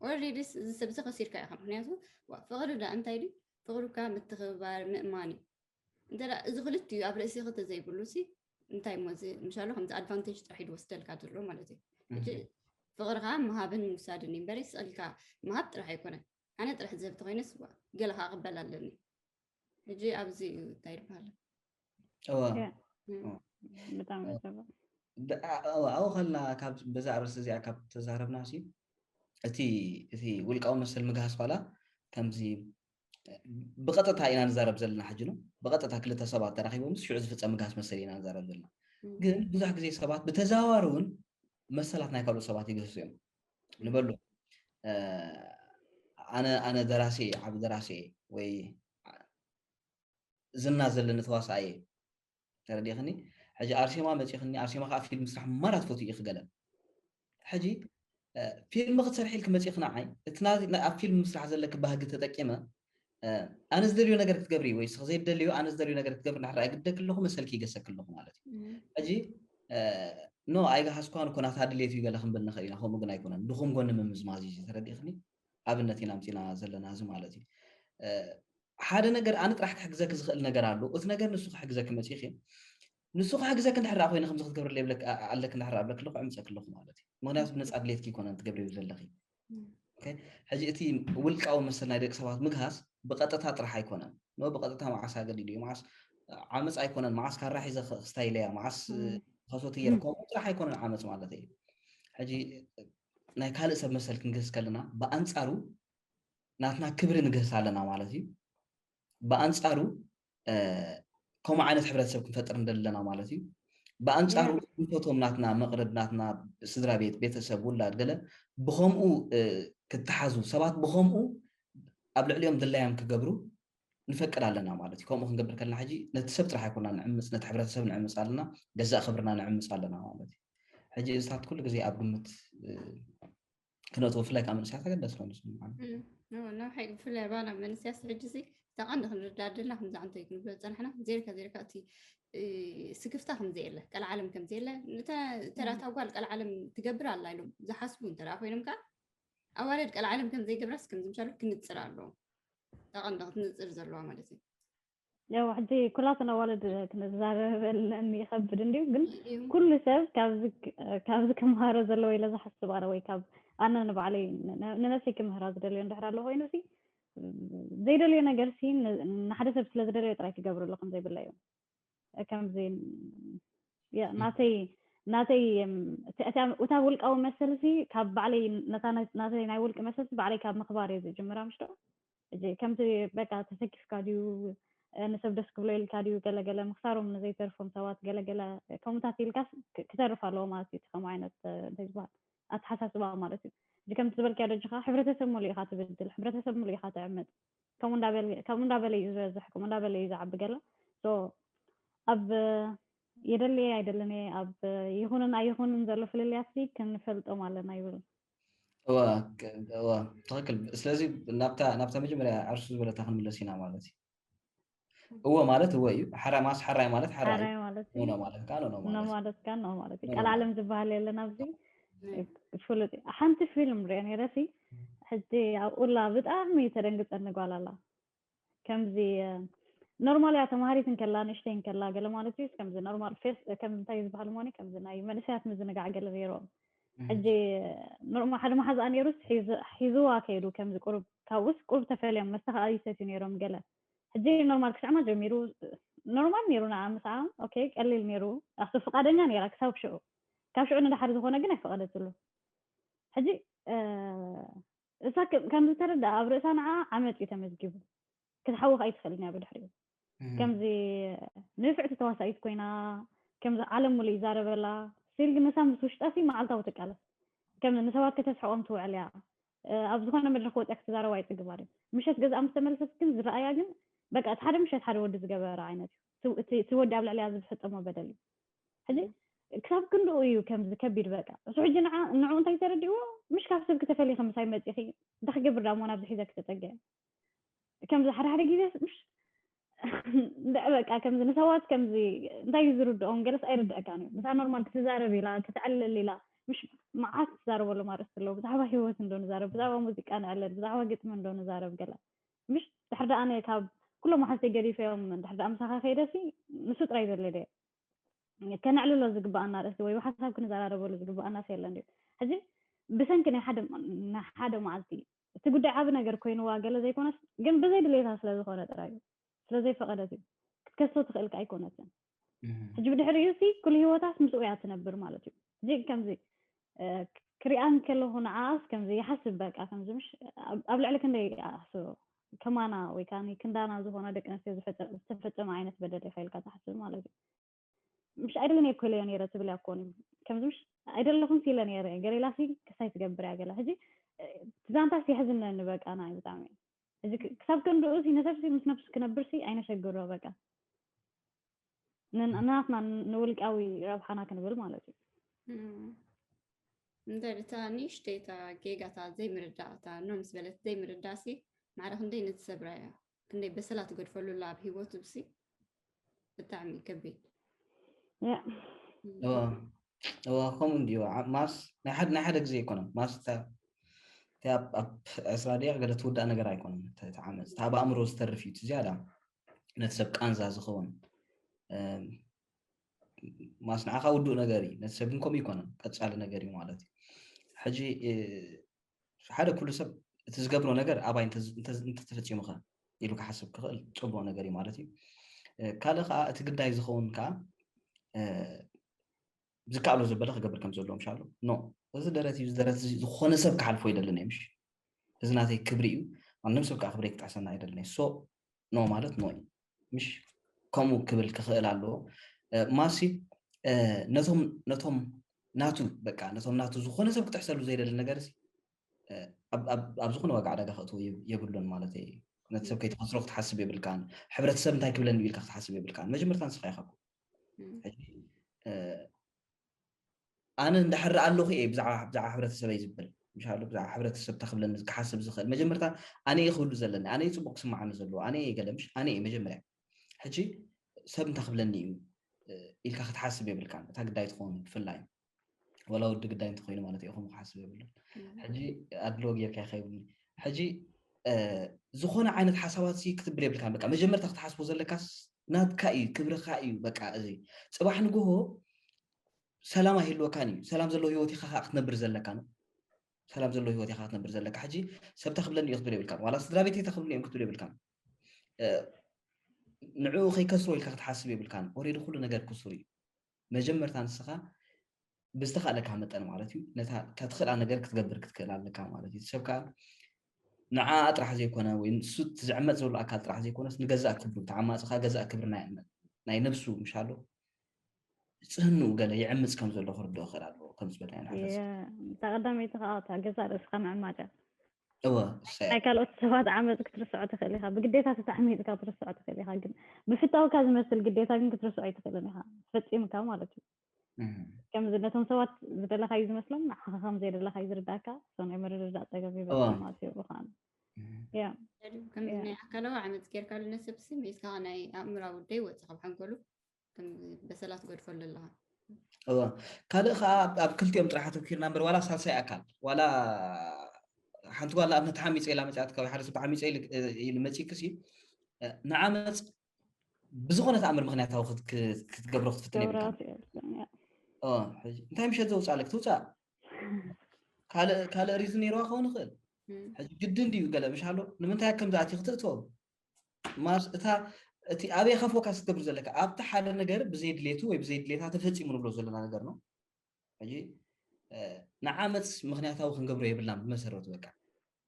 already እዚ ሰብ እዚ ከሲርካ ኢኻ። ምክንያቱ ዋ፣ ፍቕሪ ደኣ እንታይ ድዩ? ፍቕሪ እኳ ምትኽብባር ምእማን እዩ። እንተ ደኣ እዚ ክልቲኡ ኣብ ርእስኺ ተዘይብሉ ሲ እንታይ እሞ እዚ ምሻሎ ከምዚ ኣድቫንቴጅ ጥራሕ እዩ ዝወስደልካ ዘሎ ማለት እዩ። ሕጂ ፍቕሪ ከዓ ምሃብን ምውሳድን እዩ እምበር ስቕ ኢልካ ምሃብ ጥራሕ ኣይኮነን። ኣነ ጥራሕ ዝህብ ተኮይነስ ዋ፣ ገለ ከዓ ክቕበል ኣለኒ። ሕጂ ኣብዚ እዩ እንታይ ይበሃል? እዋ ያ። ብጣዕሚ ጽቡቅ። ብ- ኣ- ኣ- ኣብኡ ከለና ካብ በዛ ኣርእስቲ እዚኣ ካብ ተዛረብና ሲ እቲ እቲ ውልቃዊ መሰል ምግሃስ ኳላ ከምዚ ብቐጥታ ኢና ንዛረብ ዘለና ሕጂ ነው። ብቐጥታ ክልተ ሰባት ተራኺቦም ሽዑ ዝፍጸም ምግሃስ መሰል ኢና ንዛረብ ዘለና። ግን ብዙሕ ግዜ ሰባት ብተዘዋዋሪ እውን መሰላት ናይ ካልኦት ሰባት ይግህሱ እዮም። ንበሉ እ፣ ኣነ ኣነ ደራሲ እየ፣ ዓቢ ደራሲ እየ ወይ ዝና ዘለኒ ተዋሳኣይ እየ። ተረዲእክኒ? ሕጂ ኣርሴማ መፂኽኒ፣ ኣርሴማ ከዓ ፊልም ምስራሕ ማራ ትፈትው ኢኺ ገለ። ሕጂ እ፣ ፊልም ክትሰርሒ ኢልኪ መፂኽኒ ዓይ እቲ ና- ና- ኣብ ፊልም ምስራሕ ዘለኪ ባህጊ ተጠቂመ እ፣ ኣነ ዝደልዮ ነገር ክትገብሪ ወይ ስኽ ዘይደልዮ ኣነ ዝደልዮ ነገር ክትገብሪ ናሕራ ግደክ ኣለኹ መሰልኪ ይገሰክ ኣለኹ ማለት እዩ። ሕጂ እ፣ ኖ ኣይገሃስኳን እኮ ናታ ድሌት እዩ ገለ ክንብል ንኽእል ኢና። ከምኡ ግን ኣይኮነን። ድኹም ጎኒ ምምዝማዝ እዩ ተረዲእክኒ? ኣብነት ኢና ምፂና ዘለና እዚ ማለት እዩ። እ፣ ሓደ ነገር ኣነ ጥራሕ ክሕግዘኪ ዝኽእል ነገር ኣሎ። እቲ ነገር ንሱ ክሕግዘኪ መፂኺ ንሱ ክሕግዘኪ እንድሕር ደኣ ኮይነ ከምዚ ክትገብርለ ይብለኪ ኣ- ኣለኪ እንድሕር ደኣ ብለኪ ኣለኹ ዕምፀኪ ኣለኹ ማለት እዩ። ምክንያቱ ብነፃ ድሌትኪ ይኮነን ትገብርዮ ዘለኺ። ኦኬ? ሕጂ እቲ ውልቃዊ መሰል ናይ ደቂ ሰባት ምግሃስ ብቐጥታ ጥራሕ ኣይኮነን። ኖ ብቐጥታ መዓስ ኣገዲዱ እዩ? መዓስ ዓመፅ ኣይኮነን። መዓስ ካራ ሒዘ ክ- ክስታይ ኢለያ? መዓስ ከሶት እየ? ከምኡ ጥራሕ ኣይኮነን ዓመፅ ማለት እዩ። ሕጂ ናይ ካልእ ሰብ መሰል ክንግህስ ከለና ብኣንፃሩ ናትና ክብሪ ንግህስ ኣለና ማለት እዩ። ብኣንፃሩ እ፣ ከምኡ ዓይነት ሕብረተሰብ ክንፈጥር እንደለና ማለት እዩ። ብኣንፃሩ ንፈቶም ናትና መቕረብ ናትና ስድራ ቤት ቤተሰብ ውላድ ገለ ብኸምኡ እ፣ ክተሓዙ ሰባት ብኸምኡ ኣብ ልዕሊኦም ድላዮም ክገብሩ ንፈቅድ ኣለና ማለት እዩ። ከምኡ ክንገብር ከለና ሕጂ ነቲ ሰብ ጥራሕ ኣይኮና ንዕምፅ፣ ነቲ ሕብረተሰብ ንዕምፅ ኣለና፣ ገዛእ ክብርና ንዕምፅ ኣለና ማለት እዩ። ሕጂ እዚታት ኩሉ ግዜ ኣብ ግምት እ፣ ክነእትዎ ብፍላይ ከዓ መንእሰያት ኣገዳሲ ኮይኑ ይስምዓኒ። ነውሓይ ብፍላይ ባና መንስያስ ሕጂ ሲ ተቐንዲ ክንርዳድልና ከምዚ ዓንተ ክንብሎ ዝፀናሕና ዜርካ ዜርካ እቲ እ፣ ስክፍታ ከምዘየለ ቀልዓለም ከምዘየለ ንተ- ተራታ ጓል ቀልዓለም ትገብር ኣላ ኢሎም ዝሓስቡ እንተ ደኣ ኮይኖም ከዓ ኣዋልድ ቀልዓለም ከምዘይገብራስ ከምዚ ምሻሉ ክንፅር ኣለዎ። ተቐንዲ ክትንፅር ዘለዋ ማለት እዩ። ያው ሕጂ ኩላተን ኣዋልድ ክንዛረበለን ይኸብድ እንዲዩ ግን እዩ ኩሉ ሰብ ካብዚ ካብዚ ክመሃሮ ዘለዎ ኢለ ዝሓስብ ኣረ ወይ ካብ ኣነ ንባዕለይ ን- ንነፍሰይ ክምህራ ዝደልዮ እንድሕር ኣሎ ኮይኑ ሲ ዘይደልዮ ነገር ሲ ን- ንሓደ ሰብ ስለ ዝደልዮ ጥራይ ክገብርሉ ከም ዘይብለ እዩ ከምዚ ያ፣ ናተይ ናተይ እም፣ እቲ- እቲ- እታ ውልቃዊ መሰል ሲ ካብ ባዕለይ ነታ ናይ- ናተይ ናይ ውልቂ መሰል ሲ ባዕለይ ካብ ምኽባር እየ ዝጅምራ ምሽ ዶ ሕጂ ከምቲ በቃ ተሰኪፍካ ድዩ እ፣ ንሰብ ደስ ክብሎ ኢልካ ድዩ ገለገለ ምክሳሮም ንዘይተርፎም ሰባት ገለገለ ከምኡታት ኢልካስ ክ- ክተርፍ ኣለዎ ማለት እዩ እቲ ከምኡ ዓይነት እ፣ እንታይ ዝበሃል ኣተሓሳስባ ማለት እዩ ሕጂ ከምቲ ዝበልክያ ደጅኻ ሕብረተሰብ ሙሉ ኢኻ ትብድል ሕብረተሰብ ሙሉ ኢኻ ትዕምጥ ከምኡ እንዳበል- ከምኡ እንዳበለ እዩ ዝበዝሕ ከምኡ እንዳበለ እዩ ዝዓቢ ገለ so ኣብ የደልየ ኣይደለንየ ኣብ ይኹንን ኣይኹንን ዘሎ ፍልልያት ክንፈልጦም ኣለና ይብል እዋ ክ- እዋ ትኽክል። ስለዚ ናብታ ናብታ መጀመርያ ዓርሱ ዝበለታ ክንምለስ ኢና ማለት እዩ። እዎ ማለት እዎ እዩ። ሓራይ ማስ ሓራይ ማለት ሓራይ እዩ። ሓራይ ማለት ኖ ኖ ማለት ከዓ ኖ ኖ ኖ ማለት ማለት ካ ኖ ማለት እዩ ኖ ቀልዓለም ዝበሃል የለን ኣብዚ ፍሉጥ እዩ። ሓንቲ ፊልም ሪኦ ነይረ ሲ ሕጂ ኣብኡላ ብጣዕሚ ተደንግፀኒ ጓል ኣላ ከምዚ ኖርማል እያ ተማሃሪት እንከላ ንእሽተይ እንከላ ገለ ማለት እዩ ከምዚ ኖርማል ፌስ ከም እንታይ እዩ ዝበሃል ሞኒ ከምዚ ናይ መንእሰያት ምዝንጋዕ ገለ ነይሮም ሕጂ ኖርማል ሓደ መሓዝኣ ነይሩስ ሒዙ- ሒዝዋ ከይዱ ከምዚ ቁሩብ ካብኡስ ቁሩብ ተፈልዮም መስተ ከዓ ይሰትዩ ነይሮም ገለ ሕጂ ኖርማል ክስዕማ ጀሚሩ ኖርማል ነይሩ ንዓ ምስዓ ኦኬ ቀሊል ነይሩ ኣክቱ ፍቃደኛ ነይራ ክሳብ ሽዑ ካብ ሽዑ ንድሓር ዝኾነ ግን ኣይፈቀደትሉ ሕጂ እ፣ እሳ ከ- ከም ዝተረዳ ኣብ ርእሳ ንዓ ዓመፅ እዩ ተመዝጊቡ ክትሓውኽ ኣይትኽእልን እያ ብድሕሪኡ ከምዚ ንፍዕቲ ተዋሳኢት ኮይና ከምዚ ዓለም ሙሉእ ይዛረበላ ስቲል ግን ንሳ ምስ ውሽጣ ሲ መዓልታዊ ትቃለስ ከም ንሰባት ከተስሕቆም ትውዕል እያ እ፣ ኣብ ዝኾነ መድረክ ወፅያ ክትዛረባ ኣይፅግባን እዩ ምሸት ገዝኣ ምስ ተመልሰት ግን ዝረኣያ ግን በቃ እቲ ሓደ ምሸት ሓደ ወዲ ዝገበረ ዓይነት እዩ እቲ- እቲ እቲ ወዲ ኣብ ልዕሊያ ዝፍፀሞ በደል እዩ ሕጂ ክሳብ ክንድኡ እዩ ከምዚ ከቢድ በቃ እሱ ሕጂ ንዓ- ንዕኡ እንታይ ተረዲእዎ ምሽ ካብ ሰብ ክተፈልይ ከምሳይ መፂኺ እንታይ ክገብር ዳሞ ናብዚ ሒዘ ክተፀገ ከምዚ ሓደ ሓደ ግዜ ምሽ እንድዒ በቃ ከምዚ ንሰባት ከምዚ እንታይ እዩ ዝርድኦም ገለስ ኣይርድአካን እዩ። ምሳ ኖርማል ክትዛረብ ኢላ ክትዕልል ኢላ ምሽ መዓት ትዛረበሎም ኣርእስቲ ኣለዉ። ብዛዕባ ህይወት እንዶ ንዛረብ፣ ብዛዕባ ሙዚቃ ንዕለል፣ ብዛዕባ ግጥሚ እንዶ ንዛረብ ገለ ምሽ ድሕር ደኣ ኣነ ካብ ኩሎም መሓዝተይ ገዲፈዮም ድሕር ደኣ ምሳኻ ከይደሲ ንሱ ጥራይ ዘለ ድየ ከነዕልሎ ዝግባኣና ርእሲ ወይ ብሓሳብ ክንዘራረበሉ ዝግባኣና ሲ የለን ድዩ? ሕጂ ብሰንኪ ናይ ሓደ ናይ ሓደ መዓልቲ እቲ ጉዳይ ዓቢ ነገር ኮይንዋ ገለ ዘይኮነስ ግን ብዘይ ድሌታ ስለ ዝኾነ ጥራይ እዩ። ስለ ዘይፈቐደት እዩ። ክትከሶ ትኽእል ከኣ ኣይኮነትን። ሕጂ ብድሕሪኡ ሲ ኩሉ ህይወታስ ምስኡ እያ ትነብር ማለት እዩ። ሕጂ ከምዚ ክሪኣን ከለኹ ንዓኣስ ከምዚ ይሓስብ በቃ ከምዚ ምሽ ኣብ ልዕሊ ክንደይ ኣሕስቦ ከማና ወይ ከዓ ክንዳና ዝኾና ደቂ ኣንስትዮ ዝተፈጸመ ዓይነት በደል ኢኻ ኢልካ ትሓስብ ማለት እዩ። ምሽ ኣይደለን እኮ ኢለዮ ነይረ ትብል እያ ኮን ከምዚ ምሽ ኣይደለኹም ኢለ ነይረ ገሌላ ሲ ክሳይ ትገብር እያ ገለ ሕጂ ዛንታስ የሕዝነኒ በቃ ናይ ብጣዕሚ ሕጂ ክሳብ ክንድኡ ሲ ንሰብ ሲ ምስ ነብሱ ክነብር ሲ ኣይነሸግሮ በቃ ንናትና ንውልቃዊ ረብሓና ክንብል ማለት እዩ። እንተ እታ ንእሽተይ እታ ጌጋታ ዘይምርዳእ እታ ኖ ምስ በለት ዘይምርዳእ ሲ ማዕረ ክንደይ ነቲ ሰብራ እያ ክንደይ በሰላ ትገድፈሉ ኣላ ኣብ ሂወቱ ሲ ብጣዕሚ ከቢድ እዋ ከምኡ እንዲዩ ማስ ናይ ሓደ ናይ ሓደ ግዜ ኣይኮነን ማስ ኣብ ዕስራ ደቂቕ ገለ ትውዳእ ነገር ኣይኮነን ተዓመፅ እታ ኣብ ኣእምሮ ዝተርፍ እዩ ዝያዳ ነቲ ሰብ ቃንዛ ዝኸውን ማስ ንዓኻ ውዱእ ነገር እዩ ነቲ ሰብ ግን ከምኡ ይኮነን ቀፃሊ ነገር እዩ ማለት እዩ ሕጂ ሓደ ኩሉ ሰብ እቲ ዝገብሮ ነገር ኣባይ እንተተፈፂሙኸ ኢሉ ክሓስብ ክኽእል ፅቡቅ ነገር እዩ ማለት እዩ ካልእ ከዓ እቲ ግዳይ ዝኸውን ከዓ ዝከኣሎ ዘበለ ክገብር ከም ዘለዎ ምሻሉ ኖ እዚ ደረት እዩ ደረት ዝኾነ ሰብ ክሓልፎ ይደልን እየ ምሽ እዚ ናተይ ክብሪ እዩ ማንም ሰብ ከዓ ክብረይ ክጥዕሰና ኣይደልን እየ ሶ ኖ ማለት ኖ እዩ ምሽ ከምኡ ክብል ክኽእል ኣለዎ ማሲ ነቶም ነቶም ናቱ በቃ ነቶም ናቱ ዝኾነ ሰብ ክጥሕሰሉ ዘይደሊ ነገር ኣብ ዝኾነ ዋጋ ዕዳጋ ከእትዎ የብሉን ማለት እዩ ነቲ ሰብ ከይትኸስሮ ክትሓስብ የብልካን ሕብረተሰብ እንታይ ክብለኒ ኢልካ ክትሓስብ የብልካን መጀመርታ ንስኻ ኢኻ ኣነ እንዳሕር ኣለኹ እየ ብዛዕባ ሕብረተሰበይ ዝብል ምሻሉ ብዛዕባ ሕብረተሰብ ተክብለኒ ክሓስብ ዝኽእል መጀመርታ ኣነ እየ ክብሉ ዘለኒ ኣነ እየ ፅቡቅ ክስማዓኒ ዘለዎ ኣነ እየ ገለ ምሽ ኣነ እየ መጀመርያ ሕጂ ሰብ እንታይ ክብለኒ እዩ ኢልካ ክትሓስብ የብልካን እታ ግዳይ ትኸውን ብፍላይ ወላ ወዲ ግዳይ እንተኮይኑ ማለት እዩ ክሓስብ የብሉን ሕጂ ኣድሎ ጌርካ ይኸይብኒ ሕጂ ዝኾነ ዓይነት ሓሳባት ክትብል የብልካን በቃ መጀመርታ ክትሓስቦ ዘለካስ ናትካ እዩ ክብርካ እዩ በቃ እዚ ፅባሕ ንግሆ ሰላም ኣይህልወካን እዩ ሰላም ዘለዎ ህይወት ኢካ ከዓ ክትነብር ዘለካ ነው ሰላም ዘለዎ ህይወት ኢካ ክትነብር ዘለካ ሕጂ ሰብ ተክብለኒ እዩ ክትብል የብልካን ዋላ ስድራ ቤት ተክብለኒ እዮም ክትብል የብልካን ንዕኡ ከይከስሮ ኢልካ ክትሓስብ የብልካን ኦሬዲ ኩሉ ነገር ክሱር እዩ መጀመርታ ንስኻ ብዝተኻእለካ መጠን ማለት እዩ ነታ ትኽእላ ነገር ክትገብር ክትክእል ኣለካ ማለት እዩ ሰብ ከዓ ንዓ ጥራሕ ዘይኮነ ወይ ንሱ ዝዕመፅ ዘሎ ኣካል ጥራሕ ዘይኮነስ ንገዛእ ክብሩ ተዓማፅኻ ገዛእ ክብሪ ናይ ነብሱ ምሻሎ ፅህንኡ ገለ ይዕምፅ ከም ዘሎ ክርድኦ ክእል ኣለዎ ከም ዝበልና ኢና ንሓስብ። እያ፣ እታ ቀዳመይቲ ከዓ እታ ገዛእ ርእስኻ ምዕማፅ እያ። እወ፣ እሰይ። ናይ ካልኦት ሰባት ዓመፅ ክትርስዖ ትኽእል ኢኻ፣ ብግዴታ ተታዕሚፅካ ክትርስዖ ትኽእል ኢኻ፣ ግን ብፍታውካ ዝመስል ግዴታ ግን ክትርስዖ ኣይትኽእልን ኢኻ፣ ፈፂምካ ማለት እዩ። እህ። ከምዚ ነቶም ሰባት ዝደለኻዩ ዝመስሎም ንዓኻ ከም ዘይደለኻዩ ዝርዳእካ፣ so ናይ ምርድዳእ ፀገም እወ። ይበፅሕ ማለት እዩ ብኸኣን። እህ። ያ። ከምዚ ያ። ናይ ኣካላዊ ዓመፅ ጌርካሉ ነሰብ ስም ኢስካ ናይ ኣእምራዊ ደይ ወፅእ ካብ ሓንጎሉ ከም በሰላ ትገድፈሉ ኣለኻ። እወ። ካልእ ኸዓ ኣብ፣ ኣብ ክልቲኦም ጥራሕ ኣተኪርና እምበር ዋላ ሳልሳይ ኣካል ዋላ ሓንቲ ጓል ንኣብነት ተሓሚፀ ኢላ መፅኣትካ ወይ ሓደ ሰብ ተሓሚፀ ኢሉ፣ ኢሉ መፂክሲ ንዓመፅ ብዝኾነ ተኣምር ምኽንያታዊ ክት-፣ ክት-፣ ክትገብሮ ክትፍትን የብልካ። ገብራት እየ፣ ያ። ኦ፣ ሕጂ እንታይ ምሸት ዘውፃለክ ትውፃእ። ካልእ፣ ካልእ ሪዝን ነይርዋ ክኸውን ይኽእል። እም። ሕጂ ግድን ድዩ ገለ ምሽ ኣሎ? ንምንታይ ከም ዝኣቲ ክትእትዎ? ማስ እታ፣ እቲ ኣበይኻ ፎካስ ክትገብር ዘለካ? ኣብቲ ሓደ ነገር ብዘይ ድሌቱ ወይ ብዘይ ድሌታ ተፈጺሙ ንብሎ ዘለና ነገር ነው። ሕጂ፣ እ፣ ንዓመፅ ምኽንያታዊ ክንገብሮ የብልናን ብመሰረቱ በቃ።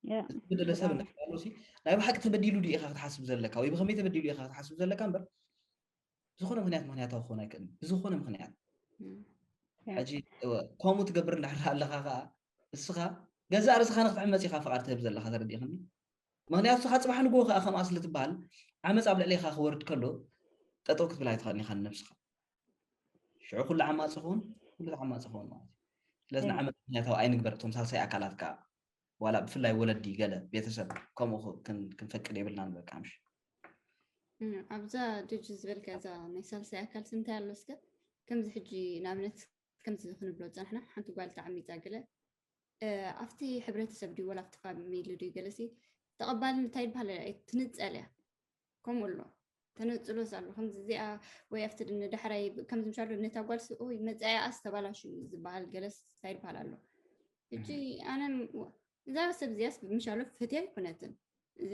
ያ። እቲ ዝበደለ ሰብ እንዳሓለሉሲ ናይ ብሓቂ ተበዲሉ ድዩ ኢኻ ክትሓስብ ዘለካ ወይ ብኸመይ ተበዲሉ ኢኻ ክትሓስብ ዘለካ እምበር፣ ብዝኾነ ምኽንያት ምኽንያታዊ ክኾን ኣይክእልን። ብዝኾነ ምኽንያት። እም። ያ። ሕጂ፣ እወ፣ ከምኡ ትገብር እንዳሕር ኣለኻ ኸዓ፣ እስኻ ገዛእ ርእስኻ ንክትዕመፅ ኢኻ ፍቓድ ትህብ ዘለኻ፣ ተረዲእኽኒ? ምኽንያቱ፣ እስኻ ፅባሕ ንግሆ ኸዓ ከምኣ ስለ ትበሃል፣ ዓመፅ ኣብ ልዕሌኻ ክወርድ ከሎ፣ ጠጠው ክትብል ኣይትኽእልን ኢኻ ንነብስኻ። ሽዑ ኩሉ ዓማፂ ክኸውን፣ ኩሉ ዓማፂ ክኸውን ማለት እዩ። ስለዚ፣ እም። ንዓመፅ ምኽንያታዊ ኣይንግበር፣ እቶም ሳልሳይ ኣካላት ከዓ፣ ዋላ ብፍላይ ወለዲ፣ ገለ ቤተሰብ፣ ከምኡ ክ-፣ ክን-፣ ክንፈቅድ የብልናን፣ በቃ፣ ምሽ። እም፣ ኣብዛ ጆርጅ ዝበልካ እዛ ናይ ሳልሳይ ኣካል እንታይ ኣሎ እስከ? ከምዚ ሕጂ ንኣብነት ከምዚ ክንብሎ ዝጸናሕና፣ ሓንቲ ጓል ተዓሚጻ ገለ፣ እ፣ ኣብቲ ሕብረተሰብ ድዩ ወላ ኣብቲ ፋሚሊ ድዩ ገለሲ ተቐባልነት እንታይ ይበሃል? ኣይ፣ ትንጸል እያ። ከምኡ ኣሎ። ተነጽሎስ ኣሎ። ከምዚ እዚኣ ወይ ኣብቲ ንዳሕራይ ብ-፣ ከምዚ ምሻሉ ነታ ጓልሲ፣ "ኦይ፣ መጻኢኣስ ተባላሹ" እዩ ዝበሃል ገለስ እንታይ ይበሃል ኣሎ። ሕጂ ኣነ ም-፣ እዛ ሰብ እዚኣስ ምሻሉ ፈትያ ኣይኮነትን። እዚ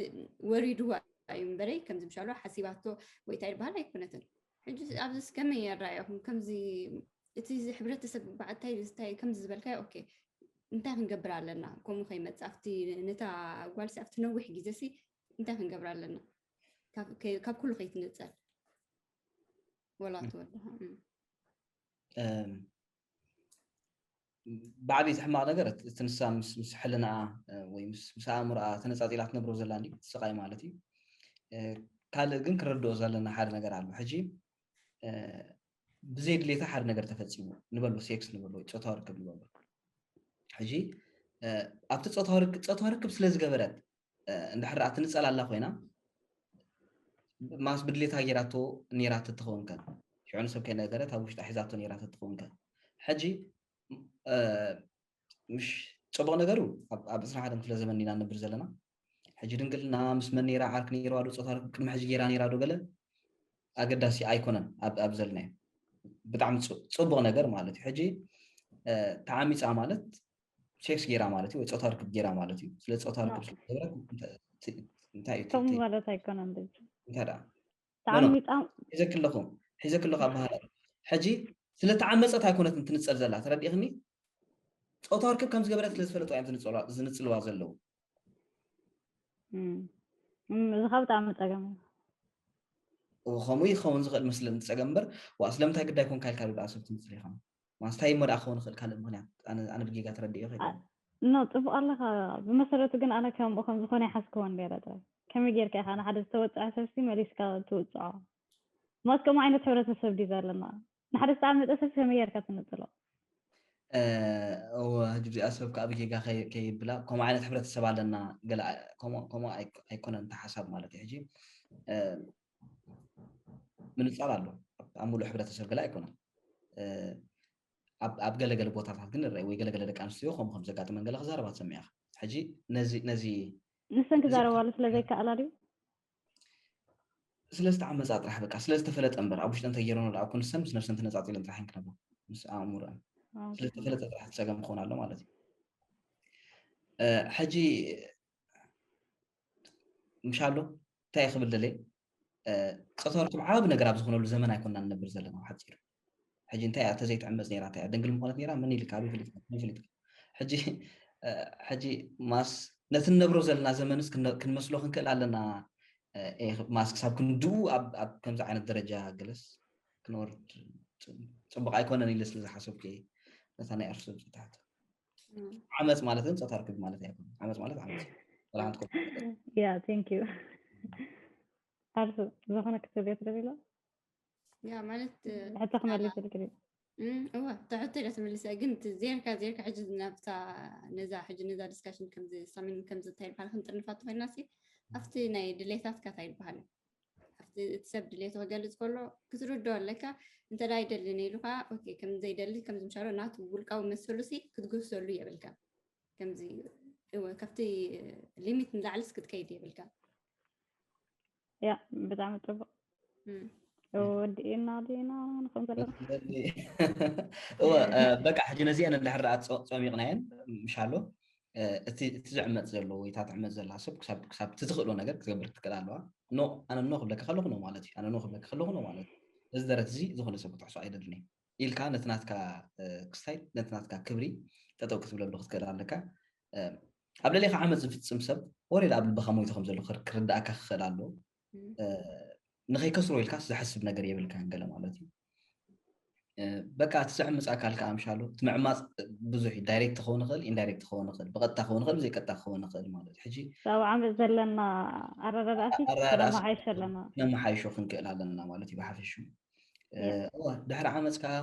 ወሪድዋ እዩ እምበረይ፣ ከምዚ ምሻሉ ሓሲባቶ ወይ እንታይ ይበሃል ኣይኮነትን። ሕጂ ኣብዚ ከመይ የረኣየኹም? ከምዚ እቲ እዚ ሕብረተሰብ ብዓታይ እንታይ ከምዚ ዝበልካዮ፣ ኦኬ፣ እንታይ ክንገብር ኣለና? ከምኡ ከይመጽእ ኣብቲ ነታ ጓልሲ ኣብቲ ነዊሕ ግዜሲ እንታይ ክንገብር ኣለና? ካብ ከ-፣ ካብ ኩሉ ከይትነጸል። ወላ ትወድሃ። እም። እም፣ ብዓቢ እቲ ሕማቕ ነገር እቲ፣ እቲ ንሳ ምስ፣ ምስ ሕልናኣ፣ እ፣ ወይ ምስ፣ ምስ ኣእምሮኣ ተነጻጺላ ትነብሮ ዘላ እንዲ ስቓይ ማለት እዩ። እ፣ ካልእ ግን ክረድኦ ዘለና ሓደ ነገር ኣሎ። ሕጂ፣ እ፣ ብዘይ ድሌታ ሓደ ነገር ተፈጺሙ ንበሎ፣ ሴክስ ንበሎ፣ ወይ ጾታዊ ርክብ ንበሎ። ሕጂ፣ እ፣ ኣብቲ ጾታዊ ርክ-፣ ጾታዊ ርክብ ስለ ዝገበረት፣ እ፣ እንድሕር ደኣ ትንጸል ኣላ ኮይና፣ ማስ ብድሌታ ጌራቶ ኔራ ተትኸውን ከ? ሽዑ ንሰብ ከይነገረት ኣብ ውሽጣ ሒዛቶ ኔራ ተትኸውን ከ? ሕጂ፣ እ፣ ምሽ ጽቡቕ ነገሩ ኣብ፣ ኣብ ዕስራን ሓደን ክፍለ ዘመን ኢና ንነብር ዘለና። ሕጂ ድንግልና ምስ መን ኔራ ዓርክ ኔርዋ ዶ ጾታ ርክብ ቅድሚ ሕጂ ጌራ ኔራ ዶ ገለ ኣገዳሲ ኣይኮነን ኣብ፣ ኣብ ዘለናዮ። ብጣዕሚ ጽ-፣ ጽቡቕ ነገር ማለት እዩ። ሕጂ፣ እ፣ ተዓሚጻ ማለት ሴክስ ጌራ ማለት እዩ፣ ወይ ጾታ ርክብ ጌራ ማለት እዩ። ስለ ጾታ ርክብ ስለ ዝገበረት እንተ-፣ ት-፣ እንታይ እዩ? ከምኡ ት-፣ ማለት ኣይኮነን ልጅ። እንታይ ደኣ? ኖ፣ ኖ። ተዓሚጻ ሒዘኪ ኣለኹ፣ ሒዘኪ ኣለኹ ኣበሃህላ። ሕጂ ስለ ተዓመጸት ኣይኮነትን ትንጸል ዘላ፣ ተረዲእኽኒ? ጾታ ርክብ ከም ዝገበረት ስለ ዝፈለጡ እዮም ዝንጸሏ-፣ ዝንጽልዋ ዘለዉ። እም። እም፣ እዚ ኸኣ ብጣዕሚ ጸገም እዩ። እዎ፣ ከምኡ ይኸውን ዝኽእል መስለኒ እቲ ጸገም እምበር፣ ዋእ፣ ስለምንታይ ግዳይ ኮንካ ኢልካ ደኣ ሰብ ትንጽል ኢኻ? ማስ እንታይ እሞ ደኣ ክኸውን ይኽእል ካልእ ምኽንያት? ኣነ፣ ኣነ ብጌጋ ተረዲኤ ኸይደ። ኖ፣ ጽቡቕ ኣለኻ። ብመሰረቱ ግን ኣነ ከምኡ ከም ዝኾነ ይሓስክዎን ነይረ ጥራይ። ከመይ ጌርካ ኢኻ ንሓደ ዝተወጽዐ ሰብሲ መሊስካ ትውጽዖ? ማስ ከምኡ ዓይነት ሕብረተሰብ ድዩ ዘለና? ንሓደ ዝተዓመጸ ሰብሲ ከመይ ጌርካ ትንጽሎ? እ፣ እወ፣ ሕጂ እዚኣ ሰብ ከኣ ብጌጋ ከይ-፣ ከይብላ፣ ከምኡ ዓይነት ሕብረተሰብ ኣለና፣ ገለ ኣ-፣ ከምኡ፣ ከምኡ ኣይ-፣ ኣይኮነን እቲ ሓሳብ ማለት እዩ። ሕጂ፣ እ፣ ምንጻል ኣሎ። ኣብ፣ ኣብ ሙሉእ ሕብረተሰብ ገለ ኣይኮነን። እ፣ ኣብ፣ ኣብ ገለ ገለ ቦታታት ግን ንርአ፣ ወይ ገለ ገለ ደቂ ኣንስትዮ ከምኡ ከም ዘጋጥመን ገለ ክዛረባ ትሰምዕ ኢኻ። ሕጂ ነዚ፣ ነዚ፣ ንሰን ነዚ ክዛረባሉ ስለ ዘይከኣላ ድዩ? ስለ ዝተዓመጻ ጥራሕ በቃ፣ ስለ ዝተፈለጠ እምበር፣ ኣብ ውሽጠን ተገይረን ደኣ እኮ ንሰን ምስ ነብሰን ተነጻጺለን ጥራሕ እየን ክነብራ። ምስ ኣእምሮአን። ኦኬ። ስለ ዝተፈለጠ ጥራሕ እቲ ጸገም ክኸውን ኣሎ ማለት እዩ። እ፣ ሕጂ ምሻሎ እንታይ ክብል ደልየ? እ፣ ጾታዊ ርክብ ዓቢ ነገር ኣብ ዝኾነሉ ዘመን ኣይኮንና ንነብር ዘለና፣ ብሓጺሩ። ሕጂ እንታይ እያ፣ እንተዘይትዕመጽ ነይራ እንታይ እያ? ድንግል ምኾነት ነይራ? መን ኢልካ? ኣበይ ፈሊጥካ? መን ፈሊጥካ? ሕጂ፣ እ፣ ሕጂ ማስ ነቲ ንነብሮ ዘለና ዘመንስ ክነ-፣ ክንመስሎ ክንክእል ኣለና። እ፣ እ፣ ማስ ክሳብ ክንድኡ ኣብ፣ ኣብ ከምዚ ዓይነት ደረጃ ገለስ ክንወርድ ጽ-፣ ጽቡቕ ኣይኮነን ኢለ ስለ ዝሓሰብኩ እየ ነታ ናይ ኣርሱ ዝሓቶ። እም። ዓመጽ ማለት ግን ጾታ ርክብ ማለት ኣይኮነን። ዓመጽ ማለት ዓመጽ እዩ። ወላ ሓንቲ ኮ- ያ፣ ቴንክ ዩ። ኣርሱ፣ ዝኾነ ክትብልዮ ትደልዮ? ያ፣ ማለት፣ እ፣ ሕቶ ክመልስ ኢልክ ድዩ? እም፣ እወ፣ እታ ሕቶ ኢላ ተመሊሳ። ግን እቲ ዜርካ፣ ዜርካ ሕጂ ናብታ፣ ነዛ፣ ሕጂ ነዛ ዲስካሽን ከምዚ ሳሚን ከምዚ እንታይ ይበሃል ክንጥርንፋ ተኾይናሲ፣ ኣብቲ ናይ ድሌታትካ እንታይ ይበሃል? ኣብቲ እቲ ሰብ ድሌቱ ክገልጽ ከሎ ክትርድኦ ኣለካ። እንተ ደኣ ኣይደልን ኢሉ ኸኣ፣ ኦኬ፣ ከም ዘይደሊ፣ ከም ዝምሻሎ ናቱ ውልቃዊ መሰሉሲ ክትግህሰሉ የብልካ። ከምዚ፣ እወ፣ ካብቲ ሊሚት ንላዕልስ ክትከይድ የብልካ። ያ፣ ብጣዕሚ ጽቡቕ። እም። ወዲእና ዲና ንኾን ዘለና? እወ፣ እ፣ በቃ፣ ሕጂ ነዚአን እንድሕር ደኣ ጸ-፣ ጸሚቕናየን፣ ምሻሎ፣ እ፣ እቲ፣ እቲ ዝዕመጽ ዘሎ ወይ እታ ትዕመጽ ዘላ ሰብ ክሳብ፣ ክሳብ እቲ ትኽእሎ ነገር ክትገብር ክትክእል ኣለዋ። ኖ፣ ኣነ ኖ ክብለካ ከለኹ ኖ ማለት እዩ። ኣነ ኖ ክብለካ ከለኹ ኖ ማለት እዩ። እዚ ደረት እዚ ዝኾነ ሰብ ክትሕሶ ኣይደልን እየ ኢልካ ነቲ ናትካ፣ እ፣ ክስታይ፣ ነቲ ናትካ ክብሪ ጠጠው ክትብለሉ ክትክእል ኣለካ። እ፣ ኣብ ልዕሌኻ ዓመጽ ዝፍጽም ሰብ ኦሬዲ ኣብ ልብኻ ሞይቱ ከም ዘሎ ክር-፣ ክርድኣካ ክኽእል ኣለዎ። እም። እ፣ ንኸይከስሮ ኢልካስ ዝሕስብ ነገር የብልካን ገለ ማለት እዩ። እ፣ በቃ እቲ ዘዕምጽ ኣካል ከኣ ምሻሉ፣ እቲ ምዕማጽ ብዙሕ እዩ። ዳይሬክት ክኸውን ይኽእል፣ ኢንዳይሬክት ክኸውን ይኽእል፣ ብቐጥታ ክኸውን ይኽእል፣ ብዘይቀጥታ ክኸውን ይኽእል ማለት እዩ። ሕጂ ካብ ዓመጽ ዘለና ኣረዳድኣሲ ኣረዳድኣሲ ክነመሓይሾ ኣለና። ክነመሓይሾ ክንክእል ኣለና ማለት እዩ ብሓፈሽኡ። እ፣ ያ። እወ፣ ድሕሪ ዓመጽ ከኣ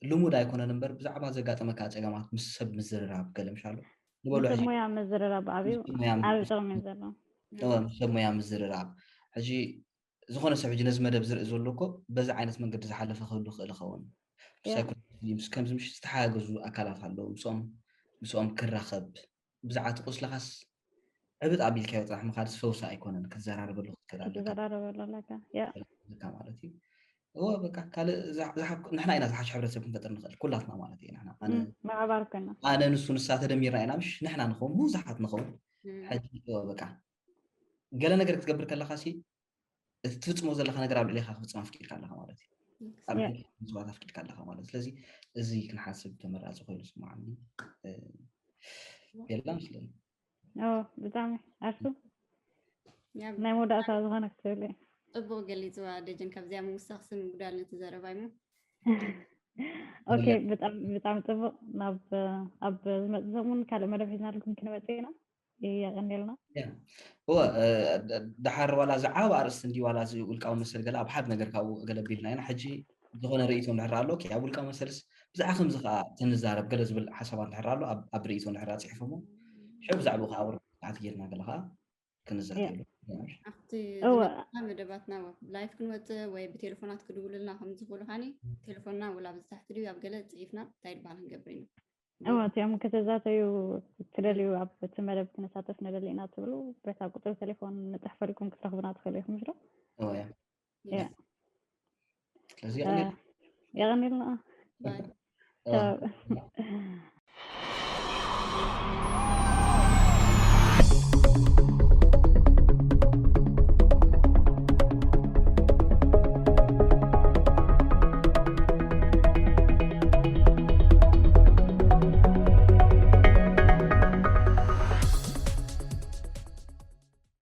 ልሙድ ኣይኮነን እምበር፣ ብዛዕባ ዘጋጠመካ ጸገማት ምስ ሰብ ምዝርራብ ገለ ምሻሉ። ንበሎ ምስ ሰብ ሕጂ ሞያ ምዝርራብ ዓብዩ፣ ምስ ሰብ ሞያ ዓብዩ ምስ ጥቕሚ እዩ ዘሎ። እወ፣ ምስ ሰብ ሞያ ምዝርራብ። ሕጂ ዝኾነ ሰብ ሕጂ ነዚ መደብ ዝርኢ ዘሎ እኮ በዚ ዓይነት መንገዲ ዝሓለፈ ክህሉ ክእል ይኸውን። ብሳይኮሎጂ ምስ ከምዚ ምሽ ዝተሓጋገዙ ኣካላት ኣለዉ። ምስኦም ምስኦም ክራኸብ ብዛዕባ እቲ ቁስልኻስ ዕብጥ ኣቢልካዮ ጥራሕ ምኻድስ ፈውሲ ኣይኮነን። ክትዘራረበሉ ክትክእል ኣለካ ትዘራረበሉ ኣለካ ያ ኣለካ ማለት እዩ። እዎ በቃ ካልእ ዝሓ- ዝሓ- ንሕና ኢና ዝሓሸ ሕብረተሰብ ክንፈጥር ንኽእል ኩላትና ማለት እዩ። ንሕና ኣነ ምዕባር ኮይና ኣነ ንሱ ንሳ ተደሚርና ኢና ምሽ ንሕና ንኸውን ብዙሓት ንኸውን። ሕጂ እዎ በቃ ገለ ነገር ክትገብር ከለኻ ሲ እቲ ትፍፅሞ ዘለካ ነገር ኣብ ልዕሌካ ክፍፅም ኣፍቂድካ ኣለካ ማለት እዩ። ኣብ ልዕሌካ ምፅዋት ኣፍቂድካ ኣለካ ማለት ስለዚ እዚ ክንሓስብ ተመራፂ ኮይኑ ስማዓኒ። የላ ምስለኒ ኦ ብጣዕሚ ኣርሱ ናይ መወዳእታ ዝኾነ ክትብል እየ ፅቡቅ ገሊፅዋ ደጀን ካብዚኣ ምውሳኽ ስም ምጉዳል ነቲ ዘረባይ ሞ ኦኬ ብጣዕሚ ብጣዕሚ ፅቡቅ ናብ ኣብ ዝመፅእ ሰሙን ካልእ መደብ ሒዝናልኩም ክንመፅእ ኢና የቀንየልና እወ ደሓር ዋላ ዝዓብ ኣርእስቲ እንዲ ዋላ እዚ ውልቃዊ መሰል ገለ ኣብ ሓደ ነገር ካብኡ ገለ ቢልና ኢና ሕጂ ዝኾነ ርእይቶ እንድሕር ኣሎ ኣብ ውልቃዊ መሰልስ ብዛዕባ ከምዚ ከዓ ተንዛረብ ገለ ዝብል ሓሳባት እንድሕር ኣሎ ኣብ ርእይቶ እንድሕር ኣፅሒፎሞ ሽዑ ብዛዕባኡ ከዓ ውርድ ታሕቲ ጌርና ገለ ከዓ ክንዛረብ ኣብቲ ዝመፅና መደባትና ላይፍ ክንወፅእ ወይ ብቴሌፎናት ክድውሉልና ከም ዝኽእሉ ካኒ ቴሌፎንና ወላ ብዝታሕቲ ድዩ ኣብ ገለ ፅሒፍና እንታይ ድባል ክንገብር ኢና እወ እቲኦም ክትዛተዩ ትደልዩ ኣብ እቲ መደብ ክንሳተፍ ንደሊ ኢና ትብሉ በታ ቁፅሪ ቴሌፎን ንፅሕፈልኩም ክትረኽቡና ትኽእሉ ኢኹም ዶ እወ ያ ስለዚ የቐኒልና ባይ